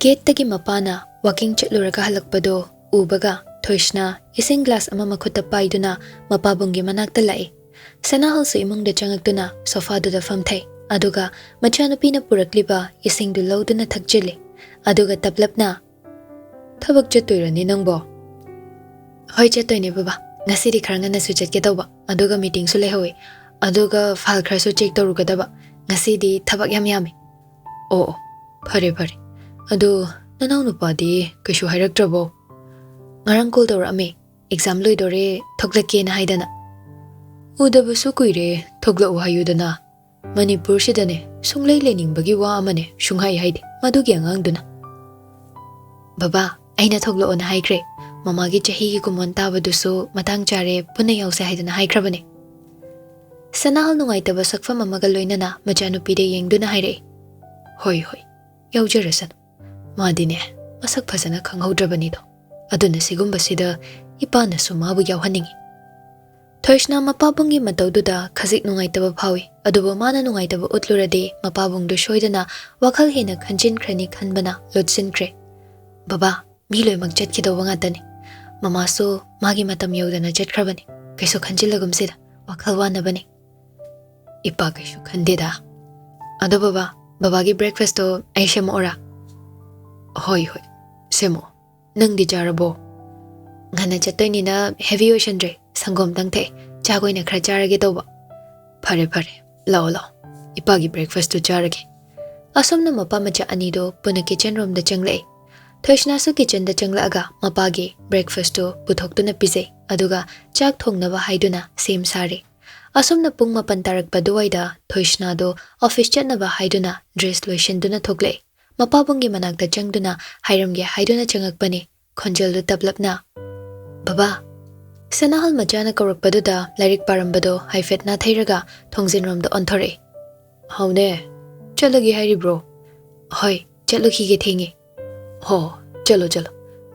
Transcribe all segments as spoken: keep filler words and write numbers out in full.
ꯒꯦꯠꯇꯒꯤ ꯃꯄꯥꯅ ꯋꯥꯀꯤꯡ ꯆꯠꯂꯨꯔꯒ ꯍꯜꯂꯛꯄꯗꯣ ꯎꯕꯒ ꯊꯣꯏꯁꯅꯥ ꯏꯁꯤꯡ ꯒ꯭ꯂꯥꯁ ꯑꯃ ꯃꯈꯨꯠꯇ ꯄꯥꯏꯗꯨꯅ ꯃꯄꯥꯕꯨꯡꯒꯤ ꯃꯅꯥꯛꯇ ꯂꯥꯛꯏ꯫ ꯁꯅꯥꯍꯜꯁꯨ ꯏꯃꯨꯡꯗ ꯆꯪꯉꯛꯇꯨꯅ ꯁꯣꯐꯥꯗꯨꯗ ꯐꯝꯊꯩ꯫ ꯑꯗꯨꯒ ꯃꯆꯥꯅꯨꯄꯤꯅ ꯄꯨꯔꯛꯂꯤꯕ ꯏꯁꯤꯡꯗꯨ ꯂꯧꯗꯨꯅ ꯊꯛꯆꯤꯜꯂꯤ꯫ ꯑꯗꯨꯒ ꯇꯞꯂꯞꯅ, "ꯊꯕꯛ ꯆꯠꯇꯣꯏꯔꯅꯤ ꯅꯪꯕꯣ?" "ꯍꯣꯏ, ꯆꯠꯇꯣꯏꯅꯦ ꯕꯕꯥ꯫ ꯉꯁꯤꯗꯤ ꯈꯔ ꯉꯟꯅꯁꯨ ꯆꯠꯀꯦ ꯇꯧꯕ, ꯑꯗꯨꯒ ꯃꯤꯇꯤꯡꯁꯨ ꯂꯩꯍꯧꯋꯤ, ꯑꯗꯨꯒ ꯐꯥꯏꯜ ꯈꯔꯁꯨ ꯆꯦꯛ ꯇꯧꯔꯨꯒꯗꯕ꯫ ꯉꯁꯤꯗꯤ ꯊꯕꯛ ꯌꯥꯝ ꯌꯥꯝꯃꯤ꯫" "ꯑꯣ, ꯑꯣ, ꯐꯔꯦ, ꯐꯔꯦ꯫ ꯑꯗꯨ ꯅꯅꯥꯎ ꯅꯨꯄꯥꯗꯤ ꯀꯩꯁꯨ ꯍꯥꯏꯔꯛꯇ꯭ꯔꯕꯣ?" "ꯉꯔꯥꯡ ꯀꯣꯜ ꯇꯧꯔꯛꯑꯝꯃꯦ, ꯑꯦꯛꯖꯥꯝ ꯂꯣꯏꯗꯣꯔꯦ, ꯊꯣꯛꯂꯛꯀꯦꯅ ꯍꯥꯏꯗꯅ꯫" "ꯎꯗꯕꯁꯨ ꯀꯨꯏꯔꯦ, ꯊꯣꯛꯂꯛꯎ ꯍꯥꯏꯌꯨꯗꯅ꯫ ꯃꯅꯤꯄꯨꯔꯁꯤꯗꯅꯦ ꯁꯨꯡꯂꯩ ꯂꯩꯅꯤꯡꯕꯒꯤ ꯋꯥ ꯑꯃꯅꯦ ꯁꯨꯡꯍꯥꯏ ꯍꯥꯏꯗꯦ ꯃꯗꯨꯒꯤ ꯑꯉꯥꯡꯗꯨꯅ꯫" "ꯕꯕꯥ, ꯑꯩꯅ ꯊꯣꯛꯂꯛꯑꯣꯅ ꯍꯥꯏꯈ꯭ꯔꯦ꯫ ꯃꯃꯥꯒꯤ ꯆꯍꯤꯒꯤ ꯀꯨꯝꯑꯣꯟ ꯇꯥꯕꯗꯨꯁꯨ ꯃꯇꯥꯡ ꯆꯥꯔꯦ, ꯄꯨꯟꯅ ꯌꯥꯎꯁꯦ ꯍꯥꯏꯗꯅ ꯍꯥꯏꯈ꯭ꯔꯕꯅꯦ꯫" ꯁꯅꯥꯍꯜ ꯅꯨꯡꯉꯥꯏꯇꯕ ꯁꯛꯐꯝ ꯑꯃꯒ ꯂꯣꯏꯅꯅ ꯃꯆꯥꯅꯨꯄꯤꯗ ꯌꯦꯡꯗꯨꯅ ꯍꯥꯏꯔꯛꯏ, "ꯍꯣꯏ, ꯍꯣꯏ, ꯌꯥꯎꯖꯔꯁꯅꯨ꯫ ꯃꯥꯗꯤꯅꯦ ꯃꯁꯛ ꯐꯖꯅ ꯈꯪꯍꯧꯗ꯭ꯔꯕꯅꯤꯗꯣ꯫ ꯑꯗꯨꯅ ꯁꯤꯒꯨꯝꯕꯁꯤꯗ ꯏꯄꯥꯅꯁꯨ ꯃꯥꯕꯨ ꯌꯥꯎꯍꯟꯅꯤꯡꯉꯤ꯫" ꯊꯣꯏꯁꯅꯥ ꯃꯄꯥꯕꯨꯡꯒꯤ ꯃꯇꯧꯗꯨꯗ ꯈꯖꯤꯛ ꯅꯨꯡꯉꯥꯏꯇꯕ ꯐꯥꯎꯏ, ꯑꯗꯨꯕꯨ ꯃꯥꯅ ꯅꯨꯡꯉꯥꯏꯇꯕ ꯎꯠꯂꯨꯔꯗꯤ ꯃꯄꯥꯕꯨꯡꯗꯨ ꯁꯣꯏꯗꯅ ꯋꯥꯈꯜ ꯍꯦꯟꯅ ꯈꯟꯖꯤꯟꯈ꯭ꯔꯅꯤ ꯈꯟꯕꯅ ꯂꯣꯠꯁꯤꯟꯈ꯭ꯔꯦ꯫ "ꯕꯕꯥ, ꯃꯤ ꯂꯣꯏꯅꯃꯛ ꯆꯠꯈꯤꯗꯧꯕ ꯉꯥꯛꯇꯅꯤ꯫ ꯃꯃꯥꯁꯨ ꯃꯥꯒꯤ ꯃꯇꯝ ꯌꯧꯗꯅ ꯆꯠꯈ꯭ꯔꯕꯅꯤ꯫ ꯀꯩꯁꯨ ꯈꯟꯖꯤꯜꯂꯒꯨꯝꯁꯤꯗ, ꯋꯥꯈꯜ ꯋꯥꯅꯕꯅꯤ꯫" "ꯏꯄꯥ ꯀꯩꯁꯨ ꯈꯟꯗꯦꯗ꯫ ꯑꯗꯣ ꯕꯕꯥ, ꯕꯕꯥꯒꯤ ꯕ꯭ꯔꯦꯛꯐꯥꯁꯇꯣ ꯑꯩ ꯁꯦꯝꯃꯛꯑꯣꯔꯥ?" "ꯍꯣꯏ, ꯍꯣꯏ, ꯁꯦꯝꯃꯛꯑꯣ꯫ ꯅꯪꯗꯤ ꯆꯥꯔꯕꯣ?" "ꯉꯟꯅ ꯆꯠꯇꯣꯏꯅꯤꯅ ꯍꯦꯚꯤ ꯑꯣꯏꯁꯟꯗ꯭ꯔꯦ, ꯁꯪꯒꯣꯝꯇꯪ ꯊꯛꯑꯦ꯫ ꯆꯥꯛ ꯑꯣꯏꯅ ꯈꯔ ꯆꯥꯔꯒꯦ ꯇꯧꯕ꯫" "ꯐꯔꯦ, ꯐꯔꯦ, ꯂꯥꯛꯑꯣ, ꯂꯥꯛꯑꯣ, ꯏꯄꯥꯒꯤ ꯕ꯭ꯔꯦꯛꯐꯥꯁꯇꯨ ꯆꯥꯔꯒꯦ꯫" ꯑꯁꯨꯝꯅ ꯃꯄꯥ ꯃꯆꯥ ꯑꯅꯤꯗꯣ ꯄꯨꯟꯅ ꯀꯤꯆꯟ ꯔꯨꯝꯗ ꯆꯪꯂꯛꯏ꯫ ꯊꯣꯏꯁꯅꯥꯁꯨ ꯀꯤꯆꯟꯗ ꯆꯪꯂꯛꯑꯒ ꯃꯄꯥꯒꯤ ꯕ꯭ꯔꯦꯛꯐꯥꯁꯇꯨ ꯄꯨꯊꯣꯛꯇꯨꯅ ꯄꯤꯖꯩ, ꯑꯗꯨꯒ ꯆꯥꯛ ꯊꯣꯡꯅꯕ ꯍꯥꯏꯗꯨꯅ ꯁꯦꯝ ꯁꯥꯔꯤ꯫ ꯑꯁꯨꯝꯅ ꯄꯨꯡ ꯃꯥꯄꯟ ꯇꯥꯔꯛꯄ ꯑꯗꯨꯋꯥꯏꯗ ꯊꯣꯏꯁꯅꯥꯗꯣ ꯑꯣꯐꯤꯁ ꯆꯠꯅꯕ ꯍꯥꯏꯗꯨꯅ ꯗ꯭ꯔꯦꯁ ꯂꯣꯏꯁꯤꯟꯗꯨꯅ ꯊꯣꯛꯂꯛꯏ꯫ ꯃꯄꯥꯕꯨꯡꯒꯤ ꯃꯅꯥꯛꯇ ꯆꯪꯗꯨꯅ ꯍꯥꯏꯔꯝꯒꯦ ꯍꯥꯏꯗꯨꯅ ꯆꯪꯉꯛꯄꯅꯤ, ꯈꯣꯟꯖꯦꯜꯗꯨ ꯇꯞꯂꯞꯅ, "ꯕꯕꯥ!" ꯁꯅꯥꯍꯜ ꯃꯆꯥꯅ ꯀꯧꯔꯛꯄꯗꯨꯗ ꯂꯥꯏꯔꯤꯛ ꯄꯥꯔꯝꯕꯗꯣ ꯍꯥꯏꯐꯦꯠ ꯅꯥꯊꯩꯔꯒ ꯊꯣꯡꯖꯤꯟꯔꯣꯝꯗ ꯑꯣꯟꯊꯣꯔꯛꯏ꯫ "ꯍꯥꯎꯅꯦ, ꯆꯠꯂꯒꯦ ꯍꯥꯏꯔꯤꯕ꯭ꯔꯣ?" "ꯍꯣꯏ, ꯆꯠꯂꯨꯈꯤꯒꯦ, ꯊꯦꯡꯉꯦ꯫" "ꯍꯣ, ꯆꯠꯂꯣ, ꯆꯠꯂꯣ꯫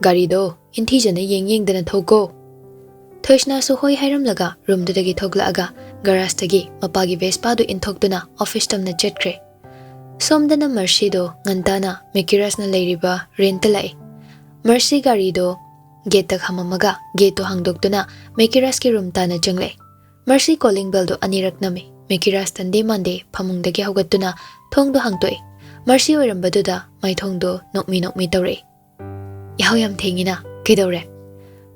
ꯒꯥꯔꯤꯗꯣ ꯏꯟꯊꯤꯖꯅ ꯌꯦꯡ ꯌꯦꯡꯗꯅ ꯊꯧꯀꯣ꯫" ꯊꯣꯏꯁꯅꯥꯁꯨ ꯍꯣꯏ ꯍꯥꯏꯔꯝꯂꯒ ꯔꯨꯝꯗꯨꯗꯒꯤ ꯊꯣꯛꯂꯛꯑꯒ ꯒꯔꯥꯖꯇꯒꯤ ꯃꯄꯥꯒꯤ ꯚꯦꯁꯄꯥꯗꯨ ꯏꯟꯊꯣꯛꯇꯨꯅ ꯑꯣꯐꯤꯁ ꯇꯝꯅ ꯆꯠꯈ꯭ꯔꯦ꯫ ꯁꯣꯝꯗꯅ ꯃꯔꯁꯤꯗꯣ ꯉꯟꯇꯥꯅ ꯃꯦꯀꯤꯔꯥꯁꯅ ꯂꯩꯔꯤꯕ ꯔꯦꯟꯠꯇ ꯂꯥꯛꯏ꯫ ꯃꯔꯁꯤ ꯒꯥꯔꯤꯗꯣ ꯒꯦꯠꯇ ꯈꯥꯝꯃꯝꯃꯒ ꯒꯦꯠꯇꯣ ꯍꯥꯡꯗꯣꯛꯇꯨꯅ ꯃꯦꯀꯤꯔꯥꯁꯀꯤ ꯔꯨꯝ ꯇꯥꯟꯅ ꯆꯪꯂꯛꯏ꯫ ꯃꯔꯁꯤ ꯀꯣꯂꯤꯡ ꯕꯦꯜꯗꯣ ꯑꯅꯤꯔꯛ ꯅꯝꯃꯤ꯫ ꯃꯦꯀꯤꯔꯥꯁ ꯇꯟꯗꯦ ꯃꯥꯟꯗꯦ ꯐꯃꯨꯡꯗꯒꯤ ꯍꯧꯒꯠꯇꯨꯅ ꯊꯣꯡꯗꯣ ꯍꯥꯡꯇꯣꯛꯏ꯫ ꯃꯔꯁꯤ ꯑꯣꯏꯔꯝꯕꯗꯨꯗ ꯃꯥꯏꯊꯣꯡꯗꯣ ꯅꯣꯛꯃꯤ ꯅꯣꯛꯃꯤ ꯇꯧꯔꯛꯏ꯫ "ꯌꯥꯍꯧ ꯌꯥꯝ ꯊꯦꯡꯉꯤꯅ, ꯀꯩꯗꯧꯔꯦ?"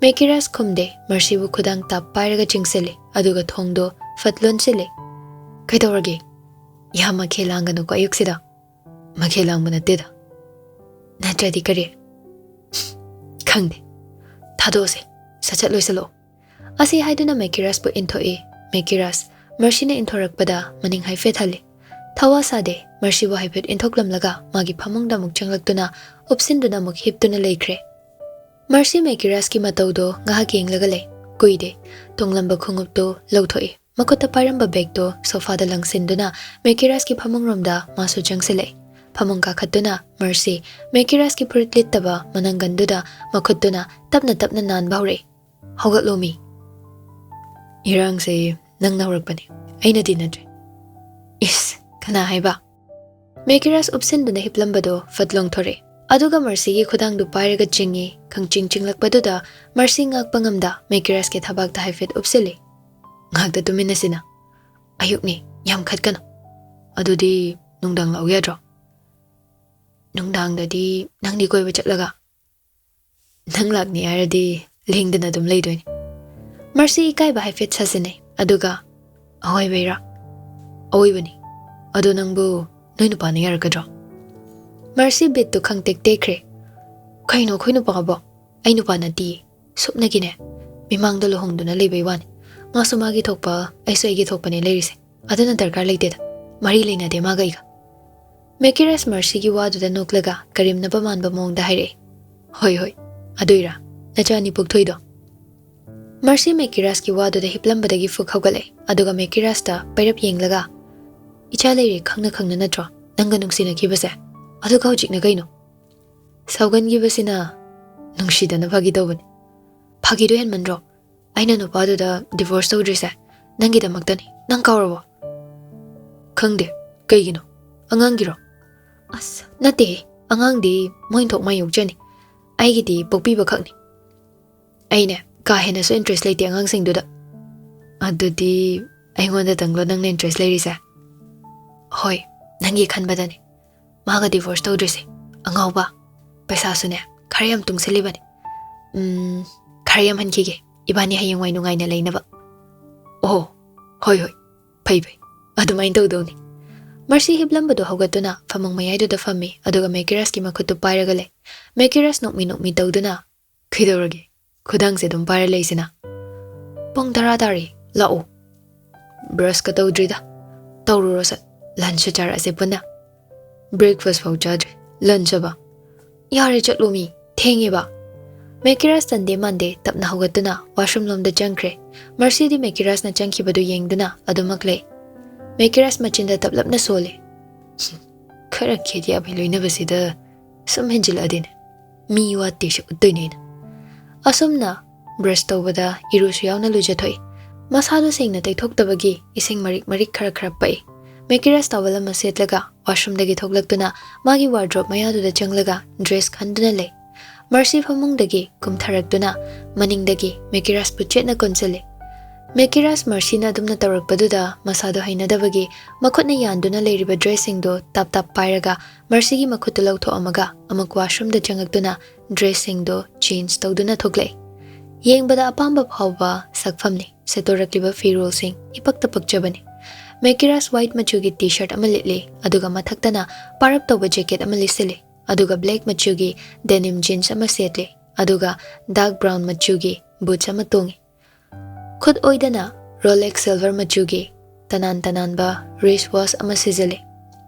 ꯃꯦꯀꯤꯔꯥꯁ ꯈꯨꯝꯗꯦ꯫ ꯃꯔꯁꯤꯕꯨ ꯈꯨꯗꯥꯡ ꯇꯥꯞ ꯄꯥꯏꯔꯒ ꯆꯤꯡꯁꯤꯜꯂꯤ, ꯑꯗꯨꯒ ꯊꯣꯡꯗꯣ ꯐꯠ ꯂꯣꯟꯁꯤꯜꯂꯤ꯫ "ꯀꯩꯗꯧꯔꯒꯦ? ꯌꯥꯝ ꯃꯈꯦꯜ ꯂꯥꯡꯒꯅꯨꯀꯣ ꯑꯌꯨꯛꯁꯤꯗ꯫" "ꯃꯈꯦꯜ ꯂꯥꯡꯕ ꯅꯠꯇꯦꯗ꯫" "ꯅꯠꯇ꯭ꯔꯗꯤ ꯀꯔꯤ?" "ꯈꯪꯗꯦ꯫ ꯊꯥꯗꯣꯛꯑꯁꯦ꯫ ꯁꯠ ꯁꯠ ꯂꯣꯏꯁꯤꯜꯂꯛꯑꯣ꯫" ꯑꯁꯤ ꯍꯥꯏꯗꯨꯅ ꯃꯦꯀꯤꯔꯥꯁꯄꯨ ꯏꯟꯊꯣꯛꯏ꯫ ꯃꯦꯀꯤꯔꯥꯁ ꯃꯔꯁꯤꯅ ꯏꯟꯊꯣꯔꯛꯄꯗ ꯃꯅꯤꯡ ꯍꯥꯏꯐꯦꯠ ꯍꯜꯂꯤ꯫ ꯊꯋꯥ ꯁꯥꯗꯦ꯫ ꯃꯔꯁꯤꯕꯨ ꯍꯥꯏꯐꯦꯠ ꯏꯟꯊꯣꯛꯂꯝꯂꯒ ꯃꯥꯒꯤ ꯐꯃꯨꯡꯗ ꯑꯃꯨꯛ ꯆꯪꯂꯛꯇꯨꯅ ꯎꯞꯁꯤꯟꯗꯨꯅ ꯑꯃꯨꯛ ꯍꯤꯞꯇꯨꯅ ꯂꯩꯈ꯭ꯔꯦ꯫ ꯃꯔꯁꯤ ꯃꯦꯀꯤꯔꯥꯁꯀꯤ ꯃꯇꯧꯗꯣ ꯉꯥꯏꯍꯥꯛ ꯌꯦꯡꯂꯒ ꯂꯩ꯫ ꯀꯨꯏꯗꯦ꯫ ꯇꯣꯡꯂꯝꯕ ꯈꯣꯡꯎꯞꯇꯨ ꯂꯧꯊꯣꯛꯏ꯫ ꯃꯈꯨꯠꯇ ꯄꯥꯏꯔꯝꯕ ꯕꯦꯒꯇꯣ ꯁꯣꯐꯥꯗ ꯂꯪꯁꯤꯟꯗꯨꯅ ꯃꯦꯀꯤꯔꯥꯁꯀꯤ ꯐꯃꯨꯡꯔꯣꯝꯗ ꯃꯥꯁꯨ ꯆꯪꯁꯤꯜꯂꯛꯏ꯫ ꯐꯃꯨꯡ ꯀꯥꯈꯠꯇꯨꯅ ꯃꯔꯁꯤ ꯃꯦꯀꯤꯔꯥꯁꯀꯤ ꯐꯨꯔꯤꯠ ꯂꯤꯠꯇꯕ ꯃꯅꯪꯒꯟꯗꯨꯗ ꯃꯈꯨꯠꯇꯨꯅ ꯇꯞꯅ ꯇꯞꯅ ꯅꯥꯟꯕ ꯍꯧꯔꯛꯏ꯫ "ꯍꯧꯒꯠꯂꯣꯃꯤ꯫ ꯏꯔꯥꯡꯁꯦ ꯅꯪꯅ ꯍꯧꯔꯛꯄꯅꯤ, ꯑꯩꯅꯗꯤ ꯅꯠꯇ꯭ꯔꯦ꯫" "ꯏꯁ, ꯀꯅꯥ ꯍꯥꯏꯕ?" ꯃꯦꯀꯤꯔꯥꯁ ꯎꯞꯁꯤꯟꯗꯨꯅ ꯍꯤꯞꯂꯝꯕꯗꯣ ꯐꯠ ꯂꯣꯡꯊꯣꯔꯛꯏ꯫ ꯑꯗꯨꯒ ꯃꯔꯁꯤꯒꯤ ꯈꯨꯗꯥꯡꯗꯨ ꯄꯥꯏꯔꯒ ꯆꯤꯡꯏ꯫ ꯈꯪꯆꯤꯡ ꯆꯤꯡꯂꯛꯄꯗꯨꯗ ꯃꯔꯁꯤ ꯉꯥꯛꯄ ꯉꯝꯗ ꯃꯦꯀꯤꯔꯥꯁꯀꯤ ꯊꯕꯥꯛꯇ ꯍꯥꯏꯐꯦꯠ ꯎꯞꯁꯤꯜꯂꯤ꯫ "ꯉꯥꯏꯍꯥꯛꯇ ꯇꯨꯃꯤꯟꯅꯁꯤꯅ꯫ ꯑꯌꯨꯛꯅꯤ, ꯌꯥꯝ ꯈꯠꯀꯅꯨ꯫ ꯑꯗꯨꯗꯤ ꯅꯨꯡꯗꯥꯡ ꯂꯥꯛꯎ ꯌꯥꯗ꯭ꯔꯣ? ꯅꯨꯡꯗꯥꯡꯗꯗꯤ ꯅꯪꯗꯤ ꯀꯣꯏꯕ ꯆꯠꯂꯒ ꯅꯪ ꯂꯥꯛꯅꯤ ꯍꯥꯏꯔꯗꯤ ꯂꯦꯡꯗꯅ ꯑꯗꯨꯝ ꯂꯩꯗꯣꯏꯅꯤ꯫" ꯃꯔꯁꯤ ꯏꯀꯥꯏꯕ ꯍꯥꯏꯐꯦꯠ ꯁꯥꯖꯤꯟꯅꯩ, ꯑꯗꯨꯒ, "ꯑꯋꯣꯏꯕꯩꯔꯥ?" "ꯑꯋꯣꯏꯕꯅꯤ꯫ ꯑꯗꯣ ꯅꯪꯕꯨ ꯅꯣꯏ ꯅꯨꯄꯥꯅ ꯌꯥꯔꯛꯀꯗ꯭ꯔꯣ?" ꯃꯔꯁꯤ ꯕꯤꯠꯇꯨ ꯈꯪꯇꯦꯛ ꯇꯦꯛꯈ꯭ꯔꯦ꯫ "ꯀꯩꯅꯣ ꯑꯩꯈꯣꯏ ꯅꯨꯄꯥꯕꯣ?" "ꯑꯩ ꯅꯨꯄꯥ ꯅꯠꯇꯤꯌꯦ꯫ ꯁꯨꯞꯅꯒꯤꯅꯦ, ꯃꯤꯃꯥꯡꯗ ꯂꯨꯍꯣꯡꯗꯨꯅ ꯂꯩꯕꯩ ꯋꯥꯅꯤ꯫ ꯃꯥꯁꯨ ꯃꯥꯒꯤ ꯊꯣꯛꯄ, ꯑꯩꯁꯨ ꯑꯩꯒꯤ ꯊꯣꯛꯄꯅꯦ ꯂꯩꯔꯤꯁꯦ꯫ ꯑꯗꯨꯅ ꯗꯔꯀꯥꯔ ꯂꯩꯇꯦꯗ꯫ ꯃꯔꯤ ꯂꯩꯅꯗꯦ ꯃꯥꯒ ꯑꯩꯒ꯫" ꯃꯦꯀꯤꯔꯥꯁ ꯃꯔꯁꯤꯒꯤ ꯋꯥꯗꯨꯗ ꯅꯣꯛꯂꯒ ꯀꯔꯦꯝꯅꯕ ꯃꯥꯟꯕ ꯃꯑꯣꯡꯗ ꯍꯥꯏꯔꯛꯏ꯫ "ꯍꯣꯏ, ꯍꯣꯏ꯫ ꯑꯗꯨꯏꯔꯥ ꯅꯆꯥ ꯑꯅꯤ ꯄꯣꯛꯊꯣꯛꯏꯗꯣ?" ꯃꯔꯁꯤ ꯃꯦꯀꯤꯔꯥꯁꯀꯤ ꯋꯥꯗꯨꯗ ꯍꯤꯞꯂꯝꯕꯗꯒꯤ ꯐꯨꯛ ꯍꯧꯒꯠꯂꯛꯏ, ꯑꯗꯨꯒ ꯃꯦꯀꯤꯔꯥꯁꯇ ꯄꯩꯔꯞ ꯌꯦꯡꯂꯒ, "ꯏꯆꯥ ꯂꯩꯔꯦ ꯈꯪꯅ ꯈꯪꯅ ꯅꯠꯇ꯭ꯔꯣ ꯅꯪꯒ ꯅꯨꯡꯁꯤꯅꯈꯤꯕꯁꯦ? ꯑꯗꯨꯒ ꯍꯧꯖꯤꯛꯅ ꯀꯩꯅꯣ?" "ꯁꯥꯎꯒꯟꯈꯤꯕꯁꯤꯅ ꯅꯨꯡꯁꯤꯗꯅ ꯐꯥꯒꯤ ꯇꯧꯕꯅꯤ꯫" "ꯐꯥꯒꯤꯗꯣ ꯍꯦꯟꯃꯟꯗ꯭ꯔꯣ? ꯑꯩꯅ ꯅꯨꯄꯥꯗꯨꯗ ꯗꯤꯚꯣꯔꯁ ꯇꯧꯗ꯭ꯔꯤꯁꯦ ꯅꯪꯒꯤꯗꯃꯛꯇꯅꯤ꯫ ꯅꯪ ꯀꯥꯎꯔꯕꯣ?" "ꯈꯪꯗꯦ꯫ ꯀꯩꯒꯤꯅꯣ?" ꯑꯉꯥꯡꯒꯤꯔꯣ? ꯑꯁ, ꯅꯠꯇꯦꯍꯦ, ꯑꯉꯥꯡꯗꯤ ꯃꯣꯏ ꯊꯣꯛ ꯃꯥꯏ ꯌꯣꯛꯆꯅꯤ꯫ ꯑꯩꯒꯤꯗꯤ ꯄꯣꯛꯄꯤꯕ ꯈꯛꯅꯤ꯫ ꯑꯩꯅꯦ ꯀꯥ ꯍꯦꯟꯅꯁꯨ interest ꯂꯩꯇꯦ ꯑꯉꯥꯡꯁꯤꯡꯗꯨꯗ꯫ ꯑꯗꯨꯗꯤ ꯑꯩꯉꯣꯟꯗꯇꯪꯂꯣ ꯅꯪꯅ interest ꯂꯩꯔꯤꯁꯦ? ꯍꯣꯏ, ꯅꯪꯒꯤ ꯈꯟꯕꯗꯅꯤ꯫ ꯃꯥꯒ divorce ꯇꯧꯗ꯭ꯔꯤꯁꯦ꯫ ꯑꯉꯥꯎꯕ, ꯄꯩꯁꯥꯁꯨꯅꯦ ꯈꯔ ꯌꯥꯝ ꯇꯨꯡꯁꯤꯜꯂꯤꯕꯅꯤ꯫ ꯎꯝ, ꯈꯔ ꯌꯥꯝ ꯍꯟꯈꯤꯒꯦ, ꯏꯕꯥꯅꯤ ꯍꯌꯦꯡꯋꯥꯏ ꯅꯨꯡꯉꯥꯏꯅ ꯂꯩꯅꯕ꯫ ꯑꯣꯍꯣ, ꯍꯣꯏ ꯍꯣꯏ, ꯐꯩ ꯐꯩ, ꯑꯗꯨꯃꯥꯏꯅ ꯇꯧꯗꯧꯅꯤ꯫ ꯃꯔꯁꯤ ꯍꯤꯞꯂꯝꯕꯗꯨ ꯍꯧꯒꯠꯇꯨꯅ ꯐꯃꯨꯡ ꯃꯌꯥꯏꯗꯨꯗ ꯐꯝꯃꯤ, ꯑꯗꯨꯒ ꯃꯦꯀꯤꯔꯁꯀꯤ ꯃꯈꯨꯠꯇꯨ ꯄꯥꯏꯔꯒ ꯂꯩ꯫ ꯃꯦꯀꯤꯔꯁ ꯅꯣꯛꯃꯤ ꯅꯣꯛꯃꯤ ꯇꯧꯗꯨꯅ, "ꯀꯩꯗꯧꯔꯒꯦ? ꯈꯨꯗꯥꯡꯁꯦ ꯑꯗꯨꯝ ꯄꯥꯏꯔ ꯂꯩꯁꯤꯅ?" "ꯄꯨꯡ ꯇꯔꯥ ꯇꯥꯔꯦ, ꯂꯥꯛꯑꯣ꯫" "Brushꯀ ꯇꯧꯗ꯭ꯔꯤꯗ꯫" "ꯇꯧꯔꯨꯔꯣ ꯁꯠ, lunchꯁꯨ ꯆꯥꯔꯛꯑꯁꯦ ꯄꯨꯟꯅ꯫" "Breakfast ꯐꯥꯎ ꯆꯥꯗ꯭ꯔꯤ, lunchꯑꯕ?" "ꯌꯥꯔꯦ, ꯆꯠꯂꯣ ꯃꯤ, ꯊꯦꯡꯉꯦꯕ꯫" ꯃꯦꯀꯤꯔꯥꯁ ꯇꯟꯗꯦ ꯃꯥꯟꯗꯦ ꯇꯞꯅ ꯍꯧꯒꯠꯇꯨꯅ washroom ꯂꯣꯝꯗ ꯆꯪꯈ꯭ꯔꯦ꯫ ꯃꯔꯁꯤꯗꯤ ꯃꯦꯀꯤꯔꯥꯁꯅ ꯆꯪꯈꯤꯕꯗꯨ ꯌꯦꯡꯗꯨꯅ ꯑꯗꯨꯃꯛ ꯂꯩ꯫ ꯃꯦꯀꯤꯔꯥꯁ ꯃꯆꯤꯟꯗ ꯇꯞꯂꯞꯅ ꯁꯣꯜꯂꯤ꯫ "ꯈꯔ ꯈꯦꯠ ꯌꯥꯕꯩ ꯂꯣꯏꯅꯕꯁꯤꯗ ꯁꯨꯝ ꯍꯦꯟꯖꯤꯜꯂꯛꯑꯗꯤꯅꯦ, ꯃꯤ ꯋꯥꯠꯇꯦꯁꯦ ꯎꯠꯇꯣꯏꯅꯦ ꯑꯩꯅ꯫" ꯑꯁꯨꯝꯅ brush ꯇꯧꯕꯗ ꯏꯔꯨꯁꯨ ꯌꯥꯎꯅ ꯂꯨꯖꯊꯣꯛꯏ꯫ ꯃꯁꯥꯗꯣ ꯁꯦꯡꯅ ꯇꯩꯊꯣꯛꯇꯕꯒꯤ ꯏꯁꯤꯡ ꯃꯔꯤꯛ ꯃꯔꯤꯛ ꯈꯔ ꯈꯔ ꯄꯛꯏ꯫ ꯃꯦꯀꯤꯔꯥꯁ towel ꯑꯃ ꯁꯦꯠꯂꯒ washroomꯗꯒꯤ ꯊꯣꯛꯂꯛꯇꯨꯅ ꯃꯥꯒꯤ wardrobe ꯃꯌꯥꯗꯨꯗ ꯆꯪꯂꯒ dress ꯈꯟꯗꯨꯅ ꯂꯩ꯫ ꯃꯔꯁꯤ ꯐꯃꯨꯡꯗꯒꯤ ꯀꯨꯝꯊꯔꯛꯇꯨꯅ ꯃꯅꯤꯡꯗꯒꯤ ꯃꯦꯀꯤꯔꯥꯁꯄꯨ ꯆꯦꯠꯅ ꯀꯣꯟꯁꯤꯜꯂꯤ꯫ ꯃꯦꯀꯤꯔꯥꯁ ꯃꯔꯁꯤꯅ ꯑꯗꯨꯝꯅ ꯇꯧꯔꯛꯄꯗꯨꯗ ꯃꯁꯥꯗꯣ ꯍꯩꯅꯗꯕꯒꯤ ꯃꯈꯨꯠꯅ ꯌꯥꯟꯗꯨꯅ ꯂꯩꯔꯤꯕ dressꯁꯤꯡꯗꯣ ꯇꯞ ꯇꯞ ꯄꯥꯏꯔꯒ ꯃꯔꯁꯤꯒꯤ ꯃꯈꯨꯠꯇꯨ ꯂꯧꯊꯣꯛꯑꯝꯃꯒ ꯑꯃꯨꯛ washroomꯗ ꯆꯪꯉꯛꯇꯨꯅ dressꯁꯤꯡꯗꯣ change ꯇꯧꯗꯨꯅ ꯊꯣꯛꯂꯛꯏ꯫ ꯌꯦꯡꯕꯗ ꯑꯄꯥꯝꯕ ꯐꯥꯎꯕ ꯁꯛꯐꯝꯅꯤ ꯁꯦꯠꯇꯣꯔꯛꯂꯤꯕ ꯐꯤꯔꯣꯜꯁꯤꯡ, ꯏꯄꯛꯇ ꯄꯛꯆꯕꯅꯤ꯫ ꯃꯦꯀꯤꯔꯥꯁ white ꯃꯆꯨꯒꯤ T-shirt ꯑꯃ ꯂꯤꯠꯂꯤ, ꯑꯗꯨꯒ ꯃꯊꯛꯇꯅ ꯄꯥꯔꯞ ꯇꯧꯕ jacket ꯑꯃ ꯂꯤꯠꯁꯤꯜꯂꯤ, ꯑꯗꯨꯒ black ꯃꯆꯨꯒꯤ denim jeans ꯑꯃ ꯁꯦꯠꯂꯤ, ꯑꯗꯨꯒ dark brown ꯃꯆꯨꯒꯤ boots ꯑꯃ ꯇꯣꯡꯉꯤ꯫ ꯈꯨꯠ ꯑꯣꯏꯗꯅ Rolex silver ꯃꯆꯨꯒꯤ ꯇꯅꯥꯟ ꯇꯅꯥꯟꯕ wrist watch ꯑꯃ ꯁꯤꯖꯤꯜꯂꯤ꯫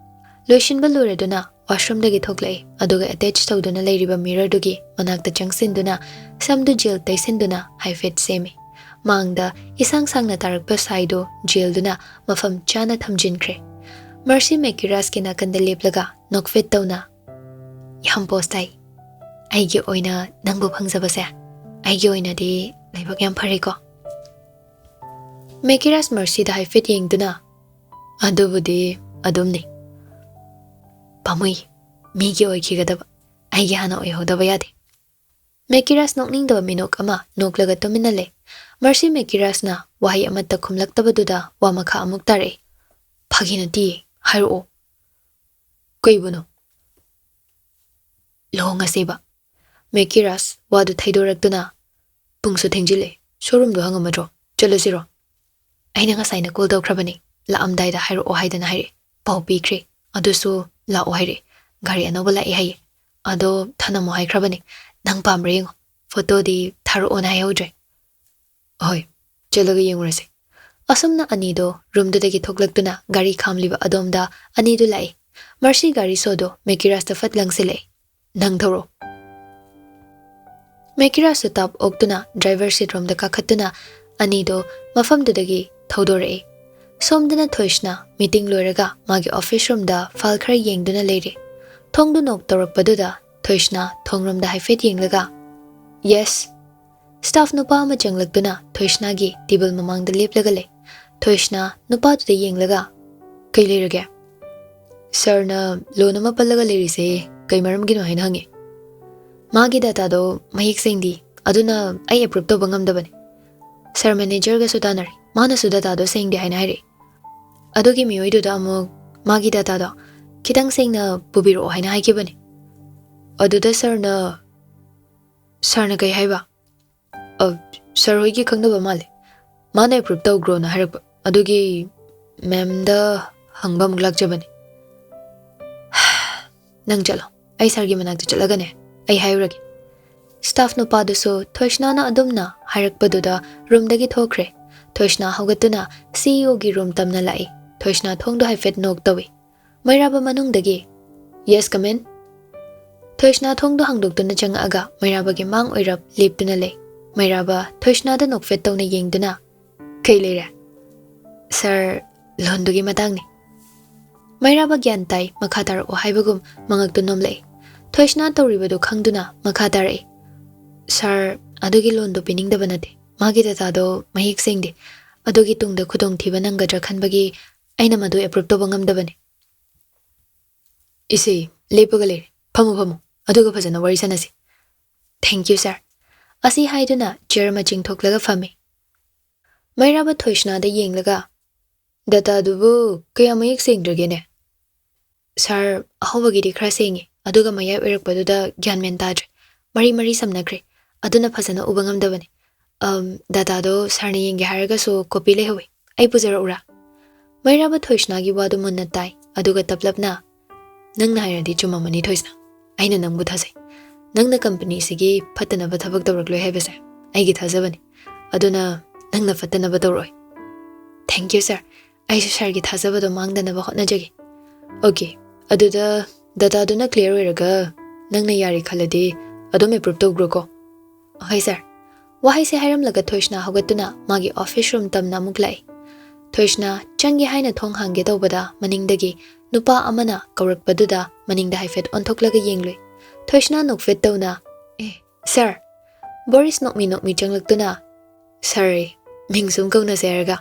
ꯂꯣꯏꯁꯤꯟꯕ ꯂꯣꯏꯔꯗꯨꯅ washroomꯗꯒꯤ ꯊꯣꯛꯂꯛꯏ, ꯑꯗꯨꯒ attach ꯇꯧꯗꯨꯅ ꯂꯩꯔꯤꯕ mirrorꯗꯨꯒꯤ ꯃꯅꯥꯛꯇ ꯆꯪꯁꯤꯟꯗꯨꯅ ꯁꯝꯗꯨ gel ꯇꯩꯁꯤꯟꯗꯨꯅ ꯍꯥꯏꯐꯦꯠ ꯁꯦꯝꯃꯤ꯫ ꯃꯥꯡꯗ ꯏꯁꯥꯡ ꯁꯥꯡꯅ ꯇꯥꯔꯛꯄ ꯁꯥꯏꯗꯨ gelꯗꯨꯅ ꯃꯐꯝ ꯆꯥꯅ ꯊꯝꯖꯤꯟꯈ꯭ꯔꯦ꯫ ꯃꯔꯁꯤ ꯃꯦꯀꯤꯔꯥꯁꯀꯤ ꯅꯥꯀꯟꯗ ꯂꯦꯞꯂꯒ ꯅꯣꯛꯐꯦꯠ ꯇꯧꯅ, "ꯌꯥꯝ pose ꯇꯥꯏ꯫ ꯑꯩꯒꯤ ꯑꯣꯏꯅ ꯅꯪꯕꯨ ꯐꯪꯖꯕꯁꯦ ꯑꯩꯒꯤ ꯑꯣꯏꯅꯗꯤ ꯂꯥꯏꯕꯛ ꯌꯥꯝ ꯐꯔꯦꯀꯣ꯫" ꯃꯦꯀꯤꯔꯥꯁ ꯃꯔꯁꯤꯗ ꯍꯥꯏꯐꯦꯠ ꯌꯦꯡꯗꯨꯅ, "ꯑꯗꯨꯕꯨꯗꯤ ꯑꯗꯨꯝꯅꯤ꯫ ꯄꯥꯝꯃꯨꯏ꯫ ꯃꯤꯒꯤ ꯑꯣꯏꯈꯤꯒꯗꯕ ꯑꯩꯒꯤ ꯍꯥꯟꯅ ꯑꯣꯏꯍꯧꯗꯕ ꯌꯥꯗꯦ꯫ ꯃꯦꯀꯤꯔꯥꯁ ꯅꯣꯛꯅꯤꯡꯗꯕ ꯃꯤꯅꯣꯛ ꯑꯃ ꯅꯣꯛꯂꯒ ꯇꯨꯃꯤꯟꯅ ꯂꯩ꯫ ꯃꯔꯁꯤ ꯃꯦꯀꯤꯔꯥꯁꯅ ꯋꯥꯍꯩ ꯑꯃꯠꯇ ꯈꯨꯝꯂꯛꯇꯕꯗꯨꯗ ꯋꯥ ꯃꯈꯥ ꯑꯃꯨꯛ ꯇꯥꯔꯛꯏ꯫ "ꯐꯥꯒꯤ ꯅꯠꯇꯤꯌꯦ, ꯍꯥꯏꯔꯛꯑꯣ꯫ ꯀꯩꯕꯨꯅꯣ?" "ꯂꯨꯍꯣꯡꯉꯁꯦꯕ꯫" ꯃꯦꯀꯤꯔꯥꯁ ꯋꯥꯗꯨ ꯊꯩꯗꯣꯔꯛꯇꯨꯅ, "ꯄꯨꯡꯁꯨ ꯊꯦꯡꯖꯤꯜꯂꯦ, ꯁꯣꯔꯨꯝꯗꯣ ꯍꯥꯡꯉꯝꯃꯗ꯭ꯔꯣ? ꯆꯠꯂꯁꯤꯔꯣ? ꯑꯩꯅ ꯉꯁꯥꯏꯅ ꯀꯣꯜ ꯇꯧꯈ꯭ꯔꯕꯅꯤ, ꯂꯥꯛꯑꯝꯗꯥꯏꯗ ꯍꯥꯏꯔꯛꯑꯣ ꯍꯥꯏꯗꯅ ꯍꯥꯏꯔꯛꯑꯦ꯫ ꯄꯥꯎ ꯄꯤꯈ꯭ꯔꯦ, ꯑꯗꯨꯁꯨ ꯂꯥꯛꯑꯣ ꯍꯥꯏꯔꯛꯑꯦ꯫ ꯒꯥꯔꯤ ꯑꯅꯧꯕ ꯂꯥꯛꯑꯦ ꯍꯥꯏꯌꯦ꯫ ꯑꯗꯣ ꯊꯅꯝꯃꯣ ꯍꯥꯏꯈ꯭ꯔꯕꯅꯤ꯫ ꯅꯪ ꯄꯥꯝꯕ꯭ꯔꯥ ꯌꯦꯡꯉꯣ꯫ ꯐꯣꯇꯣꯗꯤ ꯊꯥꯔꯛꯑꯣꯅ ꯍꯥꯏꯍꯧꯗ꯭ꯔꯦ꯫" "ꯍꯣꯏ, ꯆꯠꯂꯒ ꯌꯦꯡꯉꯨꯔꯁꯦ꯫" ꯑꯁꯨꯝꯅ ꯑꯅꯤꯗꯣ ꯔꯨꯝꯗꯨꯗꯒꯤ ꯊꯣꯛꯂꯛꯇꯨꯅ ꯒꯥꯔꯤ ꯈꯥꯝꯂꯤꯕ ꯑꯗꯣꯝꯗ ꯑꯅꯤꯗꯨ ꯂꯥꯛꯏ꯫ ꯃꯔꯁꯤ ꯒꯥꯔꯤ ꯁꯣꯗꯣ ꯃꯦꯀꯤꯔꯥꯁꯇ ꯐꯠ ꯂꯪꯁꯤꯜꯂꯛꯏ꯫ "ꯅꯪ ꯊꯧꯔꯣ꯫" ꯃꯦꯀꯤꯔꯥꯁꯁꯨ ꯇꯥꯞ ꯑꯣꯛꯇꯨꯅ ꯗ꯭ꯔꯥꯏꯚꯔ ꯁꯤꯠ ꯔꯣꯝꯗ ꯀꯥꯈꯠꯇꯨꯅ ꯑꯅꯤꯗꯣ ꯃꯐꯝꯗꯨꯗꯒꯤ ꯊꯧꯗꯣꯔꯛꯏ꯫ ꯁꯣꯝꯗꯅ ꯊꯣꯏꯁꯅ ꯃꯤꯇꯤꯡ ꯂꯣꯏꯔꯒ ꯃꯥꯒꯤ ꯑꯣꯐꯤꯁ ꯔꯨꯝꯗ ꯐꯥꯏꯜ ꯈꯔ ꯌꯦꯡꯗꯨꯅ ꯂꯩꯔꯤ꯫ ꯊꯣꯡꯗꯨ ꯅꯣꯛ ꯇꯧꯔꯛꯄꯗꯨꯗ ꯊꯣꯏꯁꯅ ꯊꯣꯡꯔꯣꯝꯗ ꯍꯥꯏꯐꯦꯠ ꯌꯦꯡꯂꯒ, "ꯌꯦꯁ꯫" ꯁ꯭ꯇꯥꯐ ꯅꯨꯄꯥ ꯑꯃ ꯆꯪꯂꯛꯇꯨꯅ ꯊꯣꯏꯁꯅꯥꯒꯤ ꯇꯦꯕꯜ ꯃꯃꯥꯡꯗ ꯂꯦꯞꯂꯒ ꯂꯩ꯫ ꯊꯣꯏꯁꯅꯥ ꯅꯨꯄꯥꯗꯨꯗ ꯌꯦꯡꯂꯒ, "ꯀꯩ ꯂꯩꯔꯒꯦ?" "ꯁꯥꯔꯅ ꯂꯣꯟ ꯑꯃ ꯄꯜꯂꯒ ꯂꯩꯔꯤꯁꯦ ꯀꯩ ꯃꯔꯝꯒꯤꯅꯣ?" ꯍꯥꯏꯅ ꯍꯪꯉꯤ꯫ "ꯃꯥꯒꯤ ꯗꯥꯇꯥꯗꯣ ꯃꯌꯦꯛ ꯁꯦꯡꯗꯦ, ꯑꯗꯨꯅ ꯑꯩ ꯑꯦꯄ꯭ꯔꯨꯞ ꯇꯧꯕ ꯉꯝꯗꯕꯅꯤ꯫ ꯁꯥꯔ ꯃꯦꯅꯦꯖꯔꯒꯁꯨ ꯇꯥꯟꯅꯔꯦ, ꯃꯥꯅꯁꯨ ꯗꯥꯇꯥꯗꯣ ꯁꯦꯡꯗꯦ ꯍꯥꯏꯅ ꯍꯥꯏꯔꯛꯏ꯫ ꯑꯗꯨꯒꯤ ꯃꯤꯑꯣꯏꯗꯨꯗ ꯑꯃꯨꯛ ꯃꯥꯒꯤ ꯗꯥꯇꯥꯗꯣ ꯈꯤꯇꯪ ꯁꯦꯡꯅ ꯄꯨꯕꯤꯔꯛꯑꯣ ꯍꯥꯏꯅ ꯍꯥꯏꯈꯤꯕꯅꯤ꯫ ꯑꯗꯨꯗ ꯁꯥꯔꯅ, ꯁꯥꯔꯅ ꯀꯩ ꯍꯥꯏꯕ?" "ꯑ, ꯁꯥꯔ ꯍꯣꯏꯒꯤ ꯈꯪꯅꯕ ꯃꯥꯜꯂꯦ, ꯃꯥꯅ ꯑꯦꯄ꯭ꯔꯨꯞ ꯇꯧꯈ꯭ꯔꯣꯅ ꯍꯥꯏꯔꯛꯄ, ꯑꯗꯨꯒꯤ ꯃꯦꯝꯗ ꯍꯪꯕ ꯑꯃꯨꯛ ꯂꯥꯛꯆꯕꯅꯤ꯫" "ꯅꯪ ꯆꯠꯂꯣ, ꯑꯩ ꯁꯥꯔꯒꯤ ꯃꯅꯥꯛꯇ ꯆꯠꯂꯒꯅꯦ ꯑꯩ ꯍꯥꯏꯔꯨꯔꯒꯦ꯫" ꯁ꯭ꯇꯥꯐ ꯅꯨꯄꯥꯗꯨꯁꯨ ꯊꯣꯏꯁꯅꯥꯅ ꯑꯗꯨꯝꯅ ꯍꯥꯏꯔꯛꯄꯗꯨꯗ ꯔꯨꯝꯗꯒꯤ ꯊꯣꯛꯈ꯭ꯔꯦ꯫ ꯊꯣꯏꯁꯅꯥ ꯍꯧꯒꯠꯇꯨꯅ ꯁꯤ ꯏ ꯑꯣꯒꯤ ꯔꯨꯝ ꯇꯝꯅ ꯂꯥꯛꯏ꯫ ꯊꯣꯏꯁꯅꯥ ꯊꯣꯡꯗꯣ ꯍꯥꯏꯐꯦꯠ ꯅꯣꯛ ꯇꯧꯏ꯫ ꯃꯩꯔꯥꯕ ꯃꯅꯨꯡꯗꯒꯤ, "Yes, come in." ꯊꯣꯏꯁꯅꯥ ꯊꯣꯡꯗꯣ ꯍꯥꯡꯗꯣꯛꯇꯨꯅ ꯆꯪꯉꯛꯑꯒ ꯃꯩꯔꯥꯕꯒꯤ ꯃꯥꯡ ꯑꯣꯏꯔꯞ ꯂꯦꯞꯇꯨꯅ ꯂꯩ꯫ ꯃꯩꯔꯥꯕ ꯊꯣꯏꯁꯅꯥꯗ ꯅꯣꯛꯐꯦꯠ ꯇꯧꯅ ꯌꯦꯡꯗꯨꯅ, "ꯀꯩ ꯂꯩꯔꯦ?" "ꯁꯥꯔ, ꯂꯣꯟꯗꯨꯒꯤ ꯃꯇꯥꯡꯅꯤ꯫" ꯃꯩꯔꯥꯕ ꯒ꯭ꯌꯥꯟ ꯇꯥꯏ, ꯃꯈꯥ ꯇꯥꯔꯛꯑꯣ ꯍꯥꯏꯕꯒꯨꯝ ꯃꯉꯛꯇꯨ ꯅꯣꯝꯂꯛꯏ꯫ ꯊꯣꯏꯁꯅꯥ ꯇꯧꯔꯤꯕꯗꯨ ꯈꯪꯗꯨꯅ ꯃꯈꯥ ꯇꯥꯔꯛꯏ꯫ "ꯁꯥꯔ, ꯑꯗꯨꯒꯤ ꯂꯣꯟꯗꯨ ꯄꯤꯅꯤꯡꯗꯕ ꯅꯠꯇꯦ꯫ ꯃꯥꯒꯤ ꯗꯇꯥꯗꯣ ꯃꯌꯦꯛ ꯁꯦꯡꯗꯦ꯫ ꯑꯗꯨꯒꯤ ꯇꯨꯡꯗ ꯈꯨꯗꯣꯡꯊꯤꯕ ꯅꯪꯒꯗ꯭ꯔꯥ ꯈꯟꯕꯒꯤ ꯑꯩꯅ ꯃꯗꯨ ꯑꯦꯄ꯭ꯔꯨꯞ ꯇꯧꯕ ꯉꯝꯗꯕꯅꯤ꯫" "ꯏꯁꯦ, ꯂꯦꯞꯄꯒ ꯂꯩꯔꯦ꯫ ꯐꯝꯃꯨ, ꯐꯝꯃꯨ꯫ ꯑꯗꯨꯒ ꯐꯖꯅ ꯋꯥꯔꯤ ꯁꯥꯟꯅꯁꯤ꯫" "Thank you, sir꯫" ꯑꯁꯤ ꯍꯥꯏꯗꯨꯅ ꯆꯤꯌꯔ ꯃꯆꯤꯡ ꯊꯣꯛꯂꯒ ꯐꯝꯃꯤ꯫ ꯃꯩꯔꯥꯕ ꯊꯣꯏꯁꯅꯥꯗ ꯌꯦꯡꯂꯒ, "ꯗꯇꯥꯗꯨꯕꯨ ꯀꯌꯥ ꯃꯌꯦꯛ ꯁꯦꯡꯗ꯭ꯔꯒꯦꯅꯦ?" "ꯁꯥꯔ, ꯑꯍꯧꯕꯒꯤꯗꯤ ꯈꯔ ꯁꯦꯡꯉꯤ, ꯑꯗꯨꯒ ꯃꯌꯥꯏ ꯑꯣꯏꯔꯛꯄꯗꯨꯗ ꯒ꯭ꯌꯥꯟ ꯃꯦꯟ ꯇꯥꯗ꯭ꯔꯦ꯫ ꯃꯔꯤ ꯃꯔꯤ ꯁꯝꯅꯈ꯭ꯔꯦ꯫ ꯑꯗꯨꯅ ꯐꯖꯅ ꯎꯕ ꯉꯝꯗꯕꯅꯤ꯫ ꯑꯝ, ꯗꯇꯥꯗꯣ ꯁꯥꯔꯅ ꯌꯦꯡꯒꯦ ꯍꯥꯏꯔꯒꯁꯨ ꯀꯣꯄꯤ ꯂꯩꯍꯧꯋꯤ꯫ ꯑꯩ ꯄꯨꯖꯔꯛꯎꯔꯥ?" ꯃꯩꯔꯥꯕ ꯊꯣꯏꯁꯅꯥꯒꯤ ꯋꯥꯗꯨ ꯃꯨꯟꯅ ꯇꯥꯏ, ꯑꯗꯨꯒ ꯇꯞꯂꯞꯅ, "ꯅꯪꯅ ꯍꯥꯏꯔꯗꯤ ꯆꯨꯝꯃꯝꯃꯅꯤ, ꯊꯣꯏꯁꯅꯥ꯫ ꯑꯩꯅ ꯅꯪꯕꯨ ꯊꯥꯖꯩ꯫ ꯅꯪꯅ ꯀꯝꯄꯅꯤꯁꯤꯒꯤ ꯐꯠꯇꯅꯕ ꯊꯕꯛ ꯇꯧꯔꯛꯂꯣꯏ ꯍꯥꯏꯕꯁꯦ ꯑꯩꯒꯤ ꯊꯥꯖꯕꯅꯤ꯫ ꯑꯗꯨꯅ ꯅꯪꯅ ꯐꯠꯇꯅꯕ ꯇꯧꯔꯛꯑꯣꯏ꯫" "Thank you, sir꯫ ꯑꯩꯁꯨ ꯁꯥꯔꯒꯤ ꯊꯥꯖꯕꯗꯣ ꯃꯥꯡꯗꯅꯕ ꯍꯣꯠꯅꯖꯒꯦ꯫" "ꯑꯣꯀꯦ, ꯑꯗꯨꯗ ꯗꯇꯥꯗꯨꯅ ꯀ꯭ꯂꯤꯌꯔ ꯑꯣꯏꯔꯒ ꯅꯪꯅ ꯌꯥꯔꯦ ꯈꯜꯂꯗꯤ ꯑꯗꯨꯝ ꯑꯦꯄ꯭ꯔꯨꯞ ꯇꯧꯈ꯭ꯔꯣꯀꯣ꯫" "ꯍꯣꯏ, ꯁꯥꯔ꯫" ꯋꯥꯍꯩꯁꯦ ꯍꯥꯏꯔꯝꯂꯒ ꯊꯣꯏꯁꯅꯥ ꯍꯧꯒꯠꯇꯨꯅ ꯃꯥꯒꯤ ꯑꯣꯐꯤꯁ ꯔꯨꯝ ꯇꯝꯅ ꯑꯃꯨꯛ ꯂꯥꯛꯏ꯫ ꯊꯣꯏꯁꯅꯥ ꯆꯪꯒꯦ ꯍꯥꯏꯅ ꯊꯣꯡ ꯍꯥꯡꯒꯦ ꯇꯧꯕꯗ ꯃꯅꯤꯡꯗꯒꯤ ꯅꯨꯄꯥ ꯑꯃꯅ ꯀꯧꯔꯛꯄꯗꯨꯗ ꯃꯅꯤꯡꯗ ꯍꯥꯏꯐꯦꯠ ꯑꯣꯟꯊꯣꯛꯂꯒ ꯌꯦꯡꯂꯨꯏ꯫ ꯊꯣꯏꯁꯅꯥ ꯅꯣꯛꯐꯦꯠ ꯇꯧꯅ, "ꯑꯦ, ꯁꯥꯔ꯫" ꯕꯣꯔꯤꯁ ꯅꯣꯛꯃꯤ ꯅꯣꯛꯃꯤ ꯆꯪꯂꯛꯇꯨꯅ, "ꯁꯥꯔ, ꯃꯤꯡ ꯁꯨꯝ ꯀꯧꯅꯁꯦ ꯍꯥꯏꯔꯒ?"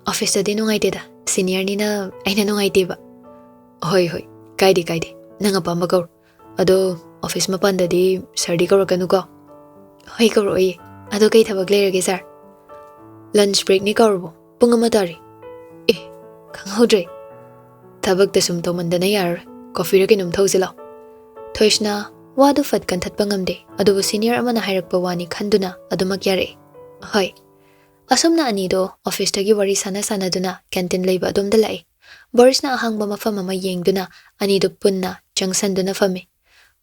"ꯑꯣꯐꯤꯁꯇꯗꯤ ꯅꯨꯡꯉꯥꯏꯇꯦꯗ, ꯁꯤꯅꯤꯌꯔꯅꯤꯅ ꯑꯩꯅ ꯅꯨꯡꯉꯥꯏꯇꯦꯕ꯫" "ꯍꯣꯏ, ꯍꯣꯏ, ꯀꯥꯏꯗꯦ, ꯀꯥꯏꯗꯦ꯫ ꯅꯪ ꯑꯄꯥꯝꯕ ꯀꯧꯔꯣ꯫ ꯑꯗꯣ ꯑꯣꯐꯤꯁ ꯃꯄꯥꯟꯗꯗꯤ ꯁꯥꯔꯗꯤ ꯀꯧꯔꯛꯀꯅꯨꯀꯣ꯫" "ꯍꯣꯏ, ꯀꯧꯔꯛꯑꯣꯏꯌꯦ꯫ ꯑꯗꯣ ꯀꯩ ꯊꯕꯛ ꯂꯩꯔꯒꯦ, ꯁꯥꯔ?" "ꯂꯟꯆ ꯕ꯭ꯔꯦꯛꯅꯤ ꯀꯥꯎꯔꯕꯣ? ꯄꯨꯡ ꯑꯃ ꯇꯥꯔꯦ꯫" "ꯑꯦ, ꯈꯪꯍꯧꯗ꯭ꯔꯦ꯫" "ꯊꯕꯛꯇ ꯁꯨꯝ ꯇꯧꯃꯟꯗꯅ ꯌꯥꯔꯔꯣꯏ꯫ ꯀꯣꯐꯤꯔ ꯀꯩꯅꯣꯝ ꯊꯧꯁꯤ ꯂꯥꯎ꯫" ꯊꯣꯏꯁꯅꯥ ꯋꯥꯗꯨ ꯐꯠ ꯀꯟꯊꯠꯄ ꯉꯝꯗꯦ, ꯑꯗꯨꯕꯨ ꯁꯤꯅꯤꯌꯔ ꯑꯃꯅ ꯍꯥꯏꯔꯛꯄ ꯋꯥꯅꯤ ꯈꯟꯗꯨꯅ ꯑꯗꯨꯃꯛ ꯌꯥꯔꯛꯏ꯫ "ꯍꯣꯏ꯫" ꯑꯁꯨꯝꯅ ꯑꯅꯤꯗꯣ ꯑꯣꯐꯤꯁꯇꯒꯤ ꯋꯥꯔꯤ ꯁꯥꯟꯅ ꯁꯥꯟꯅꯗꯨꯅ ꯀꯦꯟꯇꯤꯟ ꯂꯩꯕ ꯑꯗꯣꯝꯗ ꯂꯥꯛꯏ꯫ ꯕꯣꯔꯤꯁꯅ ꯑꯍꯥꯡꯕ ꯃꯐꯝ ꯑꯃ ꯌꯦꯡꯗꯨꯅ ꯑꯅꯤꯗꯨ ꯄꯨꯟꯅ ꯆꯪꯁꯟꯗꯨꯅ ꯐꯝꯃꯤ꯫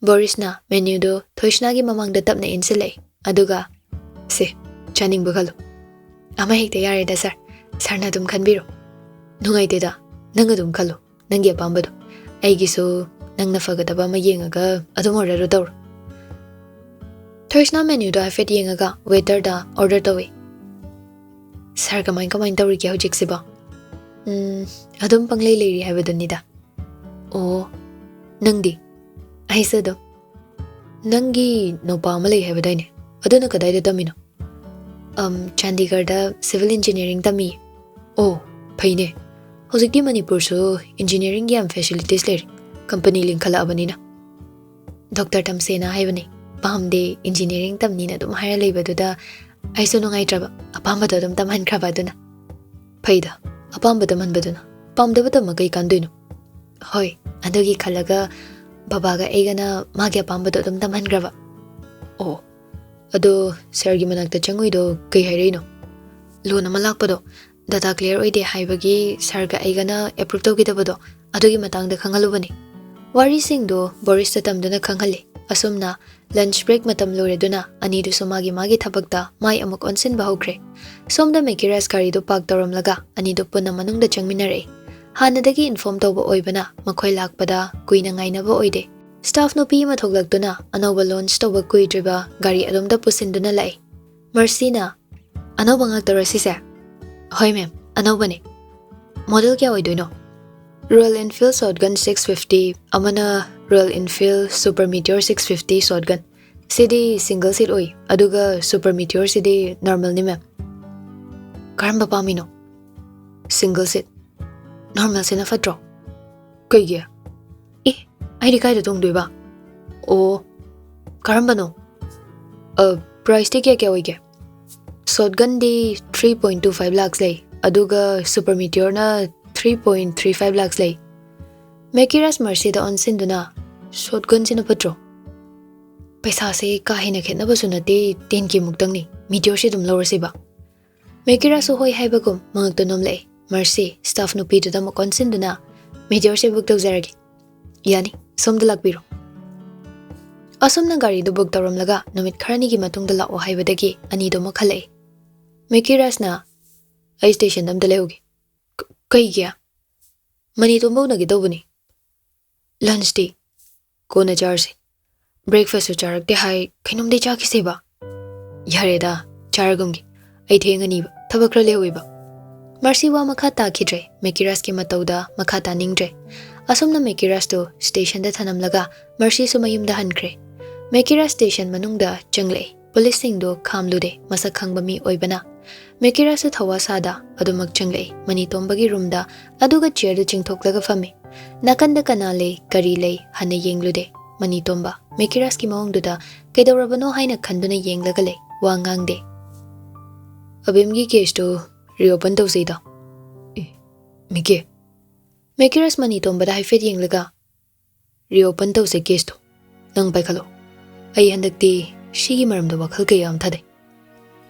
ꯕꯣꯔꯤꯁꯅ ꯃꯦꯅ꯭ꯌꯨꯗꯨ ꯊꯣꯏꯁꯅꯥꯒꯤ ꯃꯃꯥꯡꯗ ꯇꯞꯅ ꯏꯟꯁꯤꯜꯂꯛꯏ꯫ ꯑꯗꯨꯒ, "ꯁꯦ, ꯆꯥꯅꯤꯡꯕ ꯈꯜꯂꯨ꯫" "ꯑꯃ ꯍꯦꯛꯇ ꯌꯥꯔꯦꯗ, ꯁꯥꯔ꯫ ꯁꯥꯔꯅ ꯑꯗꯨꯝ ꯈꯟꯕꯤꯔꯣ꯫" "ꯅꯨꯡꯉꯥꯏꯇꯦꯗ, ꯅꯪ ꯑꯗꯨꯝ ꯈꯜꯂꯨ꯫ ꯅꯪꯒꯤ ꯑꯄꯥꯝꯕꯗꯣ꯫ ꯑꯩꯒꯤꯁꯨ ꯅꯪꯅ ꯐꯒꯗꯕ ꯑꯃ ꯌꯦꯡꯉꯒ ꯑꯗꯨꯝ ꯑꯣꯔꯗꯔꯗꯨ ꯇꯧꯔꯣ꯫" ꯊꯣꯏꯁꯅꯥ ꯃꯦꯅ꯭ꯌꯨꯗꯣ ꯍꯥꯏꯐꯦꯠ ꯌꯦꯡꯉꯒ ꯋꯦꯇꯔꯗ ꯑꯣꯔꯗꯔ ꯇꯧꯏ꯫ "ꯁꯥꯔ, ꯀꯃꯥꯏ ꯀꯃꯥꯏ ꯇꯧꯔꯤꯒꯦ ꯍꯧꯖꯤꯛꯁꯤꯕꯣ?" "ꯎꯝ, ꯑꯗꯨꯝ ꯄꯪꯂꯩ ꯂꯩꯔꯤ ꯍꯥꯏꯕꯗꯨꯅꯤꯗ꯫" "ꯑꯣ, ꯅꯪꯗꯤ?" "ꯑꯩꯁꯨ ꯑꯗꯨꯝ꯫" "ꯅꯪꯒꯤ ꯅꯨꯄꯥ ꯑꯃ ꯂꯩ ꯍꯥꯏꯕꯗꯥꯏꯅꯦ? ꯑꯗꯨꯅ ꯀꯗꯥꯏꯗ ꯇꯝꯃꯤꯅꯣ?" "ꯑꯝ, ꯆꯥꯟꯗꯤꯒꯔꯗ ꯁꯤꯚꯤꯜ ꯏꯟꯖꯤꯅꯤꯌꯥꯔꯤꯡ ꯇꯝꯃꯤꯌꯦ꯫" "ꯑꯣ, ꯐꯩꯅꯦ꯫ ꯍꯧꯖꯤꯛꯇꯤ ꯃꯅꯤꯄꯨꯔꯁꯨ ꯏꯟꯖꯤꯅꯤꯌꯥꯔꯤꯡꯒꯤ ꯌꯥꯝ ꯐꯦꯁꯤꯂꯤꯇꯤꯁ ꯂꯩꯔꯦ꯫ ꯀꯝꯄꯅꯤ ꯂꯤꯡꯈꯠꯂꯛꯑꯕꯅꯤꯅ꯫ ꯗꯣꯛꯇꯔ ꯇꯝꯁꯦꯅ ꯍꯥꯏꯕꯅꯦ꯫ ꯄꯥꯝꯗꯦ, ꯏꯟꯖꯤꯅꯤꯌꯥꯔꯤꯡ ꯇꯝꯅꯤꯅ ꯑꯗꯨꯝ ꯍꯥꯏꯔ ꯂꯩꯕꯗꯨꯗ ꯑꯩꯁꯨ ꯅꯨꯡꯉꯥꯏꯇ꯭ꯔꯕ, ꯑꯄꯥꯝꯕꯗꯣ ꯑꯗꯨꯝ ꯇꯝꯍꯟꯈ꯭ꯔꯕ꯫ ꯑꯗꯨꯅ ꯐꯩꯗ, ꯑꯄꯥꯝꯕ ꯇꯝꯍꯟꯕꯗꯨꯅ꯫ ꯄꯥꯝꯗꯕ ꯇꯝꯃ ꯀꯩ ꯀꯥꯟꯗꯣꯏꯅꯣ? ꯍꯣꯏ, ꯑꯗꯨꯒꯤ ꯈꯜꯂꯒ ꯕꯕꯥꯒ ꯑꯩꯒꯅ ꯃꯥꯒꯤ ꯑꯄꯥꯝꯕꯗꯣ ꯑꯗꯨꯝ ꯇꯝꯍꯟꯈ꯭ꯔꯕ꯫ ꯑꯣ, ꯑꯗꯣ ꯁꯥꯔꯒꯤ ꯃꯅꯥꯛꯇ ꯆꯪꯉꯨꯏꯗꯣ ꯀꯩ ꯍꯥꯏꯔꯛꯏꯅꯣ? ꯂꯣꯟ ꯑꯃ ꯂꯥꯛꯄꯗꯣ ꯗꯇꯥ ꯀ꯭ꯂꯤꯌꯥꯔ ꯑꯣꯏꯗꯦ ꯍꯥꯏꯕꯒꯤ ꯁꯥꯔꯒ ꯑꯩꯒꯅ ꯑꯦꯄ꯭ꯔꯨꯞ ꯇꯧꯈꯤꯗꯕꯗꯣ, ꯑꯗꯨꯒꯤ ꯃꯇꯥꯡꯗ ꯈꯪꯍꯜꯂꯨꯕꯅꯤ꯫ ꯋꯥꯔꯤꯁꯤꯡꯗꯣ ꯕꯣꯔꯤꯁꯇ ꯇꯝꯗꯨꯅ ꯈꯪꯍꯜꯂꯤ꯫ ꯑꯁꯨꯝꯅ ꯂꯟꯆ ꯕ꯭ꯔꯦꯛ ꯃꯇꯝ ꯂꯣꯏꯔꯗꯨꯅ ꯑꯅꯤꯗꯨꯁꯨ ꯃꯥꯒꯤ ꯃꯥꯒꯤ ꯊꯕꯛꯇ ꯃꯥꯏ ꯑꯃꯨꯛ ꯑꯣꯟꯁꯤꯟꯕ ꯍꯧꯈ꯭ꯔꯦ꯫ ꯁꯣꯝꯗ ꯃꯦꯀꯤꯔꯥꯁ ꯒꯥꯔꯤꯗꯨ ꯄꯥꯔꯛ ꯇꯧꯔꯝꯂꯒ ꯑꯅꯤꯗꯨ ꯄꯨꯟꯅ ꯃꯅꯨꯡꯗ ꯆꯪꯃꯤꯟꯅꯔꯛꯏ꯫ ꯍꯥꯟꯅꯗꯒꯤ ꯏꯟꯐꯣꯔꯝ ꯇꯧꯕ ꯑꯣꯏꯕꯅ ꯃꯈꯣꯏ ꯂꯥꯛꯄꯗ ꯀꯨꯏꯅ ꯉꯥꯏꯅꯕ ꯑꯣꯏꯗꯦ꯫ ꯁ꯭ꯇꯥꯐ ꯅꯨꯄꯤ ꯑꯃ ꯊꯣꯛꯂꯛꯇꯨꯅ ꯑꯅꯧꯕ ꯂꯣꯟꯆ ꯇꯧꯕ ꯀꯨꯏꯗ꯭ꯔꯤꯕ ꯒꯥꯔꯤ ꯑꯗꯣꯝꯗ ꯄꯨꯁꯤꯟꯗꯨꯅ ꯂꯥꯛꯏ꯫ ꯃꯔꯁꯤꯅ, "ꯑꯅꯧꯕ ꯉꯥꯛꯇꯔꯣ ꯁꯤꯁꯦ?" "ꯍꯣꯏ ꯃꯦꯝ, ꯑꯅꯧꯕꯅꯦ꯫" "ꯃꯣꯗꯦꯜ ꯀꯌꯥ ꯑꯣꯏꯗꯣꯏꯅꯣ?" "Royal Enfield Shotgun six fifty, ꯑꯃꯅ Royal Enfield Super Meteor six fifty shotgun꯫ ꯁꯤꯗꯤ ꯁꯤꯡꯒꯜ ꯁꯤꯠ ꯑꯣꯏ, ꯑꯗꯨꯒ Super Meteor ꯁꯤꯗꯤ ꯅꯣꯔꯃꯦꯜꯅꯤ ꯃꯦꯝ꯫" "ꯀꯔꯝꯕ ꯄꯥꯝꯃꯤꯅꯣ?" "ꯁꯤꯡꯒꯜ ꯁꯤꯠ꯫ ꯅꯣꯔꯃꯦꯜꯁꯤꯅ ꯐꯠꯇ꯭ꯔꯣ?" "ꯀꯩꯒꯤ?" "ꯑꯦ, ꯑꯩꯗꯤ ꯀꯥꯏꯗ ꯇꯣꯡꯗꯣꯏꯕ?" "ꯑꯣ, ꯀꯔꯝꯕꯅꯣ?" "ꯑ, ꯄ꯭ꯔꯥꯏꯁꯇꯤ ꯀꯌꯥ ꯀꯌꯥ ꯑꯣꯏꯒꯦ?" "ꯁꯣꯠꯒꯟꯗꯤ three point two five lakhs ꯂꯩ, ꯑꯗꯨꯒ Super Meteorꯅ three point three five lakhs ꯂꯩ꯫" ꯃꯦꯀꯤꯔꯥꯁ ꯃꯔꯁꯤꯗ ꯑꯣꯟꯁꯤꯟꯗꯨꯅ, "ꯁꯣꯠꯒꯟꯁꯤꯅ ꯐꯠꯇ꯭ꯔꯣ? ꯄꯩꯁꯥꯁꯦ ꯀꯥ ꯍꯦꯟꯅ ꯈꯦꯠꯅꯕꯁꯨ ꯅꯠꯇꯦ, ten K ꯃꯨꯛꯇꯪꯅꯤ꯫ Meteorꯁꯤ ꯑꯗꯨꯝ ꯂꯧꯔꯁꯤꯕ?" ꯃꯦꯀꯤꯔꯥꯁꯁꯨ ꯍꯣꯏ ꯍꯥꯏꯕꯒꯨꯝ ꯃꯉꯛꯇ ꯅꯣꯝꯂꯛꯏ꯫ ꯃꯔꯁꯤ ꯁ꯭ꯇꯥꯐ ꯅꯨꯄꯤꯗꯨꯗ ꯑꯃꯨꯛ ꯑꯣꯟꯁꯤꯟꯗꯨꯅ, "Meteorꯁꯦ ꯕꯨꯛ ꯇꯧꯖꯔꯒꯦ꯫" "ꯌꯥꯅꯤ, ꯁꯣꯝꯗ ꯂꯥꯛꯄꯤꯔꯣ꯫" ꯑꯁꯨꯝꯅ ꯒꯥꯔꯤꯗꯨ ꯕꯨꯛ ꯇꯧꯔꯝꯂꯒ ꯅꯨꯃꯤꯠ ꯈꯔꯅꯤꯒꯤ ꯃꯇꯨꯡꯗ ꯂꯥꯛꯑꯣ ꯍꯥꯏꯕꯗꯒꯤ ꯑꯅꯤꯗꯨ ꯑꯃꯨꯛ ꯍꯜꯂꯛꯏ꯫ ꯃꯦꯀꯤꯔꯥꯁꯅ, "ꯑꯩ ꯁ꯭ꯇꯦꯁꯟꯗ ꯑꯝꯇ ꯂꯩꯍꯧꯒꯦ꯫" "ꯀ-, ꯀꯩꯒꯤ?" "ꯃꯅꯤ ꯇꯣꯝꯕ ꯎꯅꯒꯦ ꯇꯧꯕꯅꯤ꯫" "ꯂꯟꯆꯇꯤ?" "ꯀꯣꯟꯅ ꯆꯥꯔꯁꯤ꯫ ꯕ꯭ꯔꯦꯛꯐꯥꯁꯁꯨ ꯆꯥꯔꯛꯇꯦ ꯍꯥꯏ, ꯀꯩꯅꯣꯝꯗꯤ ꯆꯥꯈꯤꯁꯦꯕ꯫" "ꯌꯥꯔꯦꯗ, ꯆꯥꯔꯒꯨꯝꯒꯦ꯫ ꯑꯩ ꯊꯦꯡꯉꯅꯤꯕ, ꯊꯕꯛ ꯈꯔ ꯂꯩꯍꯧꯋꯦꯕ꯫" ꯃꯔꯁꯤ ꯋꯥ ꯃꯈꯥ ꯇꯥꯈꯤꯗ꯭ꯔꯦ꯫ ꯃꯦꯀꯤꯔꯥꯁꯀꯤ ꯃꯇꯧꯗ ꯃꯈꯥ ꯇꯥꯅꯤꯡꯗ꯭ꯔꯦ꯫ ꯑꯁꯨꯝꯅ ꯃꯦꯀꯤꯔꯥꯁꯇꯨ ꯁ꯭ꯇꯦꯁꯟꯗ ꯊꯅꯝꯂꯒ ꯃꯔꯁꯤꯁꯨ ꯃꯌꯨꯝꯗ ꯍꯟꯈ꯭ꯔꯦ꯫ ꯃꯦꯀꯤꯔꯥꯁ ꯁ꯭ꯇꯦꯁꯟ ꯃꯅꯨꯡꯗ ꯆꯪꯂꯛꯏ꯫ ꯄꯨꯂꯤꯁꯁꯤꯡꯗꯨ ꯈꯥꯝꯂꯨꯗꯦ, ꯃꯁꯛ ꯈꯪꯕ ꯃꯤ ꯑꯣꯏꯕꯅ꯫ ꯃꯦꯀꯤꯔꯥꯁꯁꯨ ꯊꯋꯥ ꯁꯥꯗ ꯑꯗꯨꯃꯛ ꯆꯪꯂꯛꯏ꯫ ꯃꯅꯤ ꯇꯣꯝꯕꯒꯤ ꯔꯨꯝꯗ, ꯑꯗꯨꯒ ꯆꯤꯌꯔꯗꯨ ꯆꯤꯡꯊꯣꯛꯂꯒ ꯐꯝꯃꯤ꯫ ꯅꯥꯀꯟꯗ ꯀꯅꯥ ꯂꯩ, ꯀꯔꯤ ꯂꯩ ꯍꯥꯟꯅ ꯌꯦꯡꯂꯨꯗꯦ꯫ ꯃꯅꯤꯇꯣꯝꯕ ꯃꯦꯀꯤꯔꯥꯁꯀꯤ ꯃꯑꯣꯡꯗꯨꯗ ꯀꯩꯗꯧꯔꯕꯅꯣ ꯍꯥꯏꯅ ꯈꯟꯗꯨꯅ ꯌꯦꯡꯂꯒ ꯂꯩ, ꯋꯥ ꯉꯥꯡꯗꯦ꯫ ꯑꯕꯦꯝꯒꯤ ꯀꯦꯁꯇꯨ ꯔꯤꯑꯣꯄꯟ ꯇꯧꯁꯦ ꯏꯇꯥꯎ꯫ ꯑꯦ, ꯃꯤꯀꯦ꯫ ꯃꯦꯀꯤꯔꯥꯁ ꯃꯅꯤꯇꯣꯝꯕꯗ ꯍꯥꯏꯐꯦꯠ ꯌꯦꯡꯂꯒ, "ꯔꯤꯑꯣꯄꯟ ꯇꯧꯁꯦ ꯀꯦꯁꯇꯣ꯫ ꯅꯪ ꯄꯥꯏꯈꯠꯂꯣ꯫ ꯑꯩ ꯍꯟꯗꯛꯇꯤ ꯁꯤꯒꯤ ꯃꯔꯝꯗ ꯋꯥꯈꯜ ꯀꯌꯥ ꯑꯃ ꯊꯥꯗꯩ꯫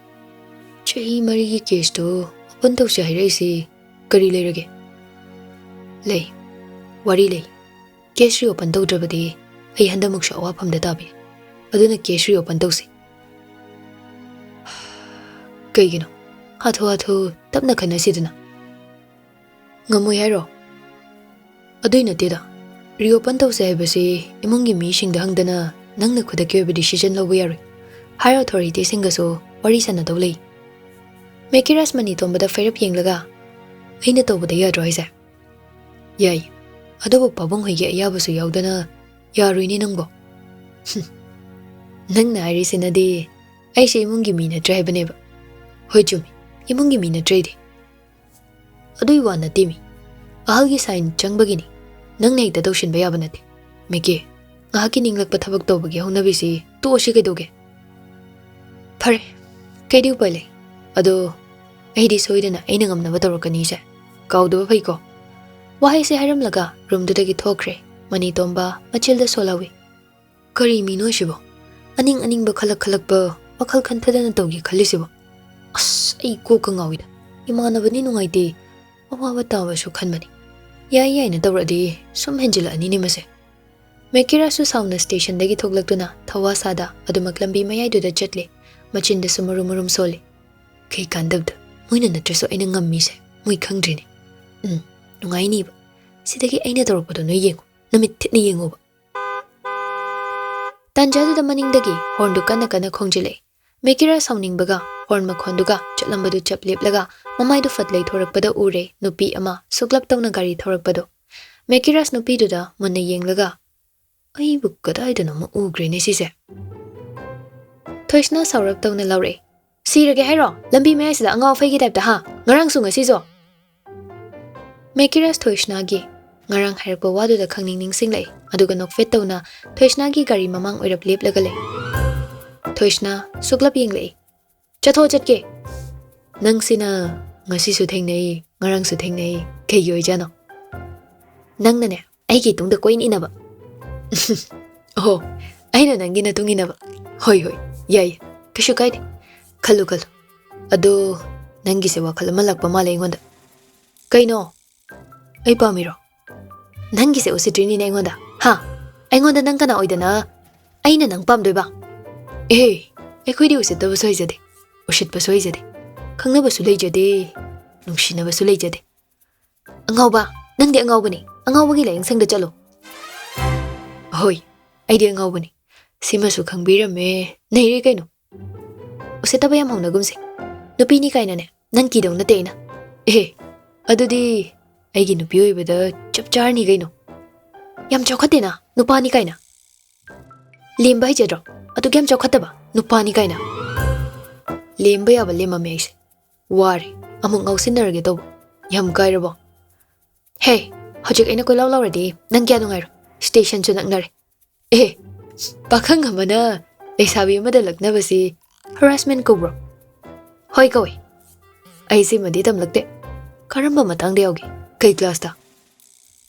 ꯆꯍꯤ ꯃꯔꯤꯒꯤ ꯀꯦꯁꯇꯨ ꯑꯣꯄꯟ ꯇꯧꯁꯦ ꯍꯥꯏꯔꯛꯏꯁꯤ ꯀꯔꯤ ꯂꯩꯔꯒꯦ?" "ꯂꯩ꯫ ꯋꯥꯔꯤ ꯂꯩ꯫ ꯀꯦꯁ ꯔꯤꯑꯣꯄꯟ ꯇꯧꯗ꯭ꯔꯕꯗꯤ ꯑꯩ ꯍꯟꯗꯛꯃꯨꯛꯁꯨ ꯑꯋꯥꯐꯝꯗ ꯇꯥꯕꯤ꯫ ꯑꯗꯨꯅ ꯀꯦꯁ ꯔꯤꯑꯣꯄꯟ ꯇꯧꯁꯤ꯫" "ꯀꯩꯒꯤꯅꯣ? ꯍꯥꯊꯨ ꯍꯥꯊꯨ ꯇꯞꯅ ꯈꯟꯅꯁꯤꯗꯅ꯫" "ꯉꯝꯃꯣꯏ ꯍꯥꯏꯔꯣ?" "ꯑꯗꯨꯏ ꯅꯠꯇꯦꯗ꯫ ꯔꯤꯑꯣꯄꯟ ꯇꯧꯁꯦ ꯍꯥꯏꯕꯁꯤ ꯏꯃꯨꯡꯒꯤ ꯃꯤꯁꯤꯡꯗ ꯍꯪꯗꯅ ꯅꯪꯅ ꯈꯨꯗꯛꯀꯤ ꯑꯣꯏꯕ ꯗꯤꯁꯤꯖꯟ ꯂꯧꯕ ꯌꯥꯔꯣꯏ꯫ ꯍꯥꯏꯌꯔ ꯑꯣꯊꯣꯔꯤꯇꯤꯁꯤꯡꯒꯁꯨ ꯋꯥꯔꯤ ꯁꯥꯟꯅꯗꯧ ꯂꯩ꯫" ꯃꯦꯀꯤꯔꯥꯁ ꯃꯅꯤꯇꯣꯝꯕꯗ ꯐꯩꯔꯞ ꯌꯦꯡꯂꯒ, "ꯑꯩꯅ ꯇꯧꯕꯗ ꯌꯥꯗ꯭ꯔꯣ ꯍꯥꯏꯁꯦ?" "ꯌꯥꯏ꯫ ꯑꯗꯨꯕꯨ ꯄꯥꯕꯨꯡ ꯍꯣꯏꯒꯤ ꯑꯌꯥꯕꯁꯨ ꯌꯥꯎꯗꯅ ꯌꯥꯔꯣꯏꯅꯦ ꯅꯪꯕꯣ꯫" "ꯍꯨꯝ꯫ ꯅꯪꯅ ꯍꯥꯏꯔꯤꯁꯤꯅꯗꯤ ꯑꯩꯁꯦ ꯏꯃꯨꯡꯒꯤ ꯃꯤ ꯅꯠꯇ꯭ꯔꯦ ꯍꯥꯏꯕꯅꯦꯕ꯫" "ꯍꯣꯏ ꯆꯨꯝꯃꯤ, ꯏꯃꯨꯡꯒꯤ ꯃꯤ ꯅꯠꯇ꯭ꯔꯦ ꯑꯩꯗꯤ꯫" "ꯑꯗꯨꯏ ꯋꯥ ꯅꯠꯇꯦ ꯃꯤ꯫ ꯑꯍꯜꯒꯤ ꯁꯥꯏꯟ ꯆꯪꯕꯒꯤꯅꯤ꯫ ꯅꯪꯅ ꯍꯦꯛꯇ ꯇꯧꯁꯤꯟꯕ ꯌꯥꯕ ꯅꯠꯇꯦ꯫ ꯃꯦꯀꯦ, ꯉꯥꯏꯍꯥꯛꯀꯤ ꯅꯤꯡꯂꯛꯄ ꯊꯕꯛ ꯇꯧꯕꯒꯤ ꯍꯧꯅꯕꯤꯁꯤ ꯇꯣꯛꯑꯁꯤ ꯀꯩꯗꯧꯒꯦ?" "ꯐꯔꯦ, ꯀꯩꯗꯤ ꯎꯄꯥꯏ ꯂꯩ꯫ ꯑꯗꯣ ꯑꯩꯗꯤ ꯁꯣꯏꯗꯅ ꯑꯩꯅ ꯉꯝꯅꯕ ꯇꯧꯔꯛꯀꯅꯤꯁꯦ꯫ ꯀꯥꯎꯗꯕ ꯐꯩꯀꯣ꯫" ꯋꯥꯍꯩꯁꯦ ꯍꯥꯏꯔꯝꯂꯒ ꯔꯨꯝꯗꯨꯗꯒꯤ ꯊꯣꯛꯈ꯭ꯔꯦ꯫ ꯃꯅꯤꯇꯣꯝꯕ ꯃꯆꯤꯜꯗ ꯁꯣꯜꯍꯧꯏ꯫ "ꯀꯔꯤ ꯃꯤꯅꯣ ꯁꯤꯕꯣ? ꯑꯅꯤꯡ ꯑꯅꯤꯡꯕ ꯈꯜꯂꯛ ꯈꯜꯂꯛꯄ ꯋꯥꯈꯜ ꯈꯟꯊꯗꯅ ꯇꯧꯒꯦ ꯈꯜꯂꯤꯁꯤꯕꯣ? ꯑꯁ, ꯑꯩ ꯀꯣꯛꯀ ꯉꯥꯎꯏꯗ꯫ ꯏꯃꯥꯟꯅꯕꯅꯤ ꯅꯨꯡꯉꯥꯏꯇꯦ, ꯑꯋꯥꯕ ꯇꯥꯕꯁꯨ ꯈꯟꯕꯅꯤ꯫ ꯌꯥꯏ ꯌꯥꯏꯅ ꯇꯧꯔꯛꯑꯗꯤ ꯁꯨꯝ ꯍꯦꯟꯖꯤꯜꯂꯛꯑꯅꯤꯅꯦ ꯃꯁꯦ꯫" ꯃꯦꯀꯤꯔꯥꯁꯁꯨ ꯁꯥꯎꯅ ꯁ꯭ꯇꯦꯁꯟꯗꯒꯤ ꯊꯣꯛꯂꯛꯇꯨꯅ ꯊꯧꯋꯥ ꯁꯥꯗ ꯑꯗꯨꯃꯛ ꯂꯝꯕꯤ ꯃꯌꯥꯏꯗꯨꯗ ꯆꯠꯂꯦ꯫ ꯃꯆꯤꯟꯗꯁꯨ ꯃꯔꯨꯝ ꯃꯔꯨꯝ ꯁꯣꯜꯂꯤ꯫ "ꯀꯩ ꯀꯥꯟꯗꯕꯗ? ꯃꯣꯏꯅ ꯅꯠꯇ꯭ꯔꯁꯨ ꯑꯩꯅ ꯉꯝꯃꯤꯁꯦ ꯃꯣꯏ ꯈꯪꯗ꯭ꯔꯤꯅꯦ꯫ ꯎꯝ, ꯅꯨꯡꯉꯥꯏꯅꯤꯕ꯫ ꯁꯤꯗꯒꯤ ꯑꯩꯅ ꯇꯧꯔꯛꯄꯗꯣ ꯅꯣꯏ ꯌꯦꯡꯉꯨ, ꯅꯃꯤꯠ ꯊꯤꯠꯅ ꯌꯦꯡꯉꯨꯕ꯫" ꯇꯥꯟꯖꯥꯗꯨꯗ ꯃꯅꯤꯡꯗꯒꯤ ꯍꯣꯔꯟꯗꯨ ꯀꯟꯅ ꯀꯟꯅ ꯈꯣꯡꯖꯤꯜꯂꯛꯏ꯫ ꯃꯦꯀꯤꯔꯥꯁ ꯁꯥꯎꯅꯤꯡꯕꯒ ꯍꯣꯔꯟ ꯃꯈꯣꯟꯗꯨꯒ ꯆꯠꯂꯝꯕꯗꯨ ꯆꯞ ꯂꯦꯞꯂꯒ ꯃꯃꯥꯏꯗꯨ ꯐꯠ ꯂꯩꯊꯣꯔꯛꯄꯗ ꯎꯔꯦ ꯅꯨꯄꯤ ꯑꯃ ꯁꯨꯛꯂꯞ ꯇꯧꯅ ꯒꯥꯔꯤ ꯊꯧꯔꯛꯄꯗꯨ꯫ ꯃꯦꯀꯤꯔꯥꯁ ꯅꯨꯄꯤꯗꯨꯗ ꯃꯨꯟꯅ ꯌꯦꯡꯂꯒ, "ꯑꯩꯕꯨ ꯀꯗꯥꯏꯗꯅꯣꯃ ꯎꯈ꯭ꯔꯦꯅꯦ ꯁꯤꯁꯦ꯫" ꯊꯣꯏꯁꯅꯥ ꯁꯥꯎꯔꯞ ꯇꯧꯅ ꯂꯥꯎꯔꯛꯏ꯫ "ꯁꯤꯔꯒꯦ ꯍꯥꯏꯔꯣ? ꯂꯝꯕꯤ ꯃꯌꯥꯏꯁꯤꯗ ꯑꯉꯥꯎ ꯑꯐꯩꯒꯤ ꯇꯥꯏꯞꯇ, ꯍꯥ? ꯉꯔꯥꯡꯁꯨ ꯉꯁꯤꯁꯨ?" ꯃꯦꯀꯤꯔꯥꯁ ꯊꯣꯏꯁꯅꯥꯒꯤ ꯉꯔꯥꯡ ꯍꯥꯏꯔꯛꯄ ꯋꯥꯗꯨꯗ ꯈꯪꯅꯤꯡ ꯅꯤꯡꯁꯤꯡꯂꯛꯏ꯫ ꯑꯗꯨꯒ ꯅꯣꯛꯐꯦꯠ ꯇꯧꯅ ꯊꯣꯏꯁꯅꯥꯒꯤ ꯒꯥꯔꯤ ꯃꯃꯥꯡ ꯑꯣꯏꯔꯞ ꯂꯦꯞꯂꯒ ꯂꯩ꯫ ꯊꯣꯏꯁꯅꯥ ꯁꯨꯛꯂꯞ ꯌꯦꯡꯂꯛꯏ꯫ "ꯆꯠꯊꯣꯛ ꯆꯠꯀꯦ꯫ ꯅꯪꯁꯤꯅ ꯉꯁꯤꯁꯨ ꯊꯦꯡꯅꯩ, ꯉꯔꯥꯡꯁꯨ ꯊꯦꯡꯅꯩ, ꯀꯩꯒꯤ ꯑꯣꯏꯖꯥꯠꯅꯣ?" "ꯅꯪꯅꯅꯦ ꯑꯩꯒꯤ ꯇꯨꯡꯗ ꯀꯣꯏꯅ ꯏꯟꯅꯕ꯫" "ꯑꯣꯍꯣ, ꯑꯩꯅ ꯅꯪꯒꯤ ꯅꯇꯨꯡ ꯏꯟꯅꯕ꯫ ꯍꯣꯏ ꯍꯣꯏ, ꯌꯥꯏ, ꯀꯩꯁꯨ ꯀꯥꯏꯗꯦ꯫ ꯈꯜꯂꯨ ꯈꯜꯂꯨ꯫ ꯑꯗꯣ ꯅꯪꯒꯤꯁꯦ ꯋꯥꯈꯜ ꯑꯃ ꯂꯥꯛꯄ ꯃꯥꯜꯂꯦ ꯑꯩꯉꯣꯟꯗ꯫" "ꯀꯩꯅꯣ?" "ꯑꯩ ꯄꯥꯝꯃꯤꯔꯣ?" "ꯅꯪꯒꯤꯁꯦ ꯎꯁꯤꯠꯇ꯭ꯔꯤꯅꯤꯅꯦ ꯑꯩꯉꯣꯟꯗ꯫ ꯍꯥ? ꯑꯩꯉꯣꯟꯗ ꯅꯪ ꯀꯅꯥ ꯑꯣꯏꯗꯅ ꯑꯩꯅ ꯅꯪ ꯄꯥꯝꯗꯣꯏꯕ?" "ꯑꯦꯍꯦ, ꯑꯩꯈꯣꯏꯗꯤ ꯎꯁꯤꯠꯇꯕꯁꯨ ꯍꯩꯖꯗꯦ, ꯎꯁꯤꯠꯄꯁꯨ ꯍꯩꯖꯗꯦ, ꯈꯪꯅꯕꯁꯨ ꯂꯩꯖꯗꯦ, ꯅꯨꯡꯁꯤꯅꯕꯁꯨ ꯂꯩꯖꯗꯦ꯫" "ꯑꯉꯥꯎꯕ, ꯅꯪꯗꯤ ꯑꯉꯥꯎꯕꯅꯤ꯫ ꯑꯉꯥꯎꯕꯒꯤ ꯂꯥꯏꯌꯦꯡ ꯁꯪꯗ ꯆꯠꯂꯣ꯫" "ꯍꯣꯏ, ꯑꯩꯗꯤ ꯑꯉꯥꯎꯕꯅꯤ꯫ ꯁꯤꯃꯁꯨ ꯈꯪꯕꯤꯔꯝꯃꯦ꯫ ꯅꯩꯔꯦ ꯀꯩꯅꯣ꯫ ꯎꯁꯤꯠꯇꯕ ꯌꯥꯝ ꯍꯧꯅꯒꯨꯝꯁꯦ꯫ ꯅꯨꯄꯤꯅꯤ ꯀꯥꯏꯅꯅꯦ, ꯅꯪ ꯀꯤꯗꯧ ꯅꯠꯇꯦ ꯑꯩꯅ꯫ ꯑꯦꯍꯦ, ꯑꯗꯨꯗꯤ ꯑꯩꯒꯤ ꯅꯨꯄꯤ ꯑꯣꯏꯕꯗ ꯆꯞ ꯆꯥꯔꯅꯤ ꯀꯩꯅꯣ꯫ ꯌꯥꯝ ꯆꯥꯎꯈꯠꯇꯦꯅ, ꯅꯨꯄꯥꯅꯤ ꯀꯥꯏꯅ꯫ ꯂꯦꯝꯕ ꯍꯩꯖꯗ꯭ꯔꯣ? ꯑꯗꯨꯛ ꯌꯥꯝ ꯆꯥꯎꯈꯠꯇꯕ ꯅꯨꯄꯥꯅꯤ ꯀꯥꯏꯅ꯫ ꯂꯦꯝꯕ ꯌꯥꯕ ꯂꯦꯝꯃꯝꯃꯦ ꯑꯩꯁꯦ꯫ ꯋꯥꯔꯦ꯫ ꯑꯃꯨꯛ ꯉꯥꯎꯁꯤꯟꯅꯔꯒꯦ ꯇꯧꯕ꯫ ꯌꯥꯝ ꯀꯥꯏꯔꯕꯣ? ꯍꯦ, ꯍꯧꯖꯤꯛ ꯑꯩꯅ ꯀꯣꯏꯂꯥꯎ ꯂꯥꯎꯔꯗꯤ ꯅꯪ ꯀꯌꯥ ꯅꯨꯡꯉꯥꯏꯔꯣꯏ꯫ ꯁ꯭ꯇꯦꯁꯟꯁꯨ ꯅꯛꯅꯔꯦ꯫ ꯑꯦ, ꯄꯥꯈꯪ ꯑꯃꯅ ꯂꯩꯁꯥꯕꯤ ꯑꯃꯗ ꯂꯛꯅꯕꯁꯤ ꯍꯔꯥꯁꯃꯦꯟ ꯀꯧꯕ꯭ꯔꯣ? ꯍꯣꯏ ꯀꯧꯏ꯫ ꯑꯩ ꯁꯤꯃꯗꯤ ꯇꯝꯂꯛꯇꯦ꯫ ꯀꯔꯝꯕ ꯃꯇꯥꯡꯗ ꯌꯥꯎꯒꯦ? ꯀꯩ ꯀ꯭ꯂꯥꯁꯇ?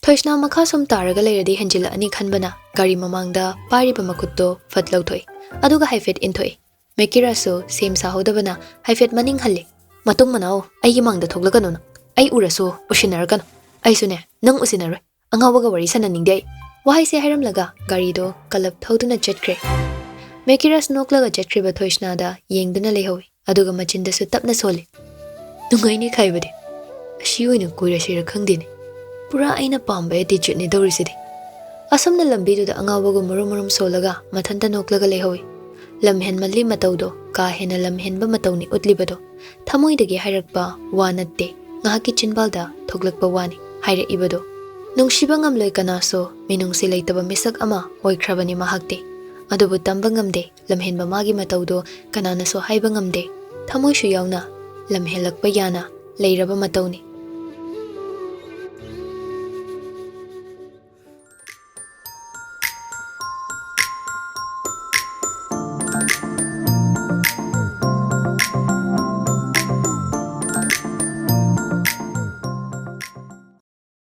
ꯊꯣꯏꯁꯅꯥ ꯃꯈꯥ ꯁꯨꯝ ꯇꯥꯔꯒ ꯂꯩꯔꯗꯤ ꯍꯦꯟꯖꯤꯜꯂꯛꯑꯅꯤ ꯈꯟꯕꯅ ꯒꯥꯔꯤ ꯃꯃꯥꯡꯗ ꯄꯥꯏꯔꯤꯕ ꯃꯈꯨꯠꯇꯣ ꯐꯠ ꯂꯧꯊꯣꯛꯏ, ꯑꯗꯨꯒ ꯍꯥꯏꯐꯦꯠ ꯏꯟꯊꯣꯛꯏ꯫ ꯃꯦꯀꯤꯔꯥꯁꯁꯨ ꯁꯦꯝ ꯁꯥꯍꯧꯗꯕꯅ ꯍꯥꯏꯐꯦꯠ ꯃꯅꯤꯡ ꯍꯜꯂꯤ꯫ "ꯃꯇꯨꯡ ꯃꯅꯥꯎ ꯑꯩꯒꯤ ꯃꯥꯡꯗ ꯊꯣꯛꯂꯛꯀꯅꯨ ꯅꯪ꯫ ꯑꯩ ꯎꯔꯁꯨ ꯎꯁꯤꯟꯅꯔꯛꯀꯅꯨ꯫ ꯑꯩꯁꯨꯅꯦ, ꯅꯪ ꯎꯁꯤꯟꯅꯔꯣꯏ꯫ ꯑꯉꯥꯎꯕꯒ ꯋꯥꯔꯤ ꯁꯥꯟꯅꯅꯤꯡꯗꯦ ꯑꯩ꯫" ꯋꯥꯍꯩꯁꯦ ꯍꯥꯏꯔꯝꯂꯒ ꯒꯥꯔꯤꯗꯣ ꯀꯂꯞ ꯊꯧꯗꯨꯅ ꯆꯠꯈ꯭ꯔꯦ꯫ ꯃꯦꯀꯤꯔꯥꯁ ꯅꯣꯛꯂꯒ ꯆꯠꯈ꯭ꯔꯤꯕ ꯊꯣꯏꯁꯅꯥꯗ ꯌꯦꯡꯗꯨꯅ ꯂꯩꯍꯧꯏ, ꯑꯗꯨꯒ ꯃꯆꯤꯟꯗꯁꯨ ꯇꯞꯅ ꯁꯣꯜꯂꯤ꯫ "ꯅꯨꯡꯉꯥꯏꯅꯤ ꯈꯥꯏꯕꯗꯤ꯫ ꯑꯁꯤ ꯑꯣꯏꯅ ꯀꯣꯏꯔꯁꯤꯔ ꯈꯪꯗꯦꯅꯦ꯫ ꯄꯨꯔꯥ ꯑꯩꯅ ꯄꯥꯝꯕ ꯑꯦꯇꯤꯆꯨꯠꯅꯤ ꯇꯧꯔꯤꯁꯤꯗꯤ꯫" ꯑꯁꯨꯝꯅ ꯂꯝꯕꯤꯗꯨꯗ ꯑꯉꯥꯎꯕꯒꯨꯝ ꯃꯔꯨꯝ ꯃꯔꯨꯝ ꯁꯣꯜꯂꯒ ꯃꯊꯟꯇ ꯅꯣꯛꯂꯒ ꯂꯩꯍꯧꯏ꯫ ꯂꯝ ꯍꯦꯟꯃꯜꯂꯤ ꯃꯇꯧꯗꯣ, ꯀꯥ ꯍꯦꯟꯅ ꯂꯝ ꯍꯦꯟꯕ ꯃꯇꯧꯅꯤ ꯎꯠꯂꯤꯕꯗꯣ꯫ ꯊꯃꯣꯏꯗꯒꯤ ꯍꯥꯏꯔꯛꯄ ꯋꯥ ꯅꯠꯇꯦ, ꯉꯥꯏꯍꯥꯛꯀꯤ ꯆꯤꯟꯕꯥꯜꯗ ꯊꯣꯛꯂꯛꯄ ꯋꯥꯅꯤ ꯍꯥꯏꯔꯛꯏꯕꯗꯣ꯫ ꯅꯨꯡꯁꯤꯕ ꯉꯝꯂꯣꯏ ꯀꯅꯥꯁꯨ, ꯃꯤꯅꯨꯡꯁꯤ ꯂꯩꯇꯕ ꯃꯤꯁꯛ ꯑꯃ ꯑꯣꯏꯈ꯭ꯔꯕꯅꯤ ꯃꯍꯥꯛꯇꯤ꯫ ꯑꯗꯨꯕꯨ ꯇꯝꯕ ꯉꯝꯗꯦ, ꯂꯝꯍꯦꯟꯕ ꯃꯥꯒꯤ ꯃꯇꯧꯗꯣ ꯀꯅꯥꯅꯁꯨ ꯍꯥꯏꯕ ꯉꯝꯗꯦ꯫ ꯊꯃꯣꯏꯁꯨ ꯌꯥꯎꯅ ꯂꯝꯍꯦꯜꯂꯛꯄ ꯌꯥꯅ ꯂꯩꯔꯕ ꯃꯇꯧꯅꯤ꯫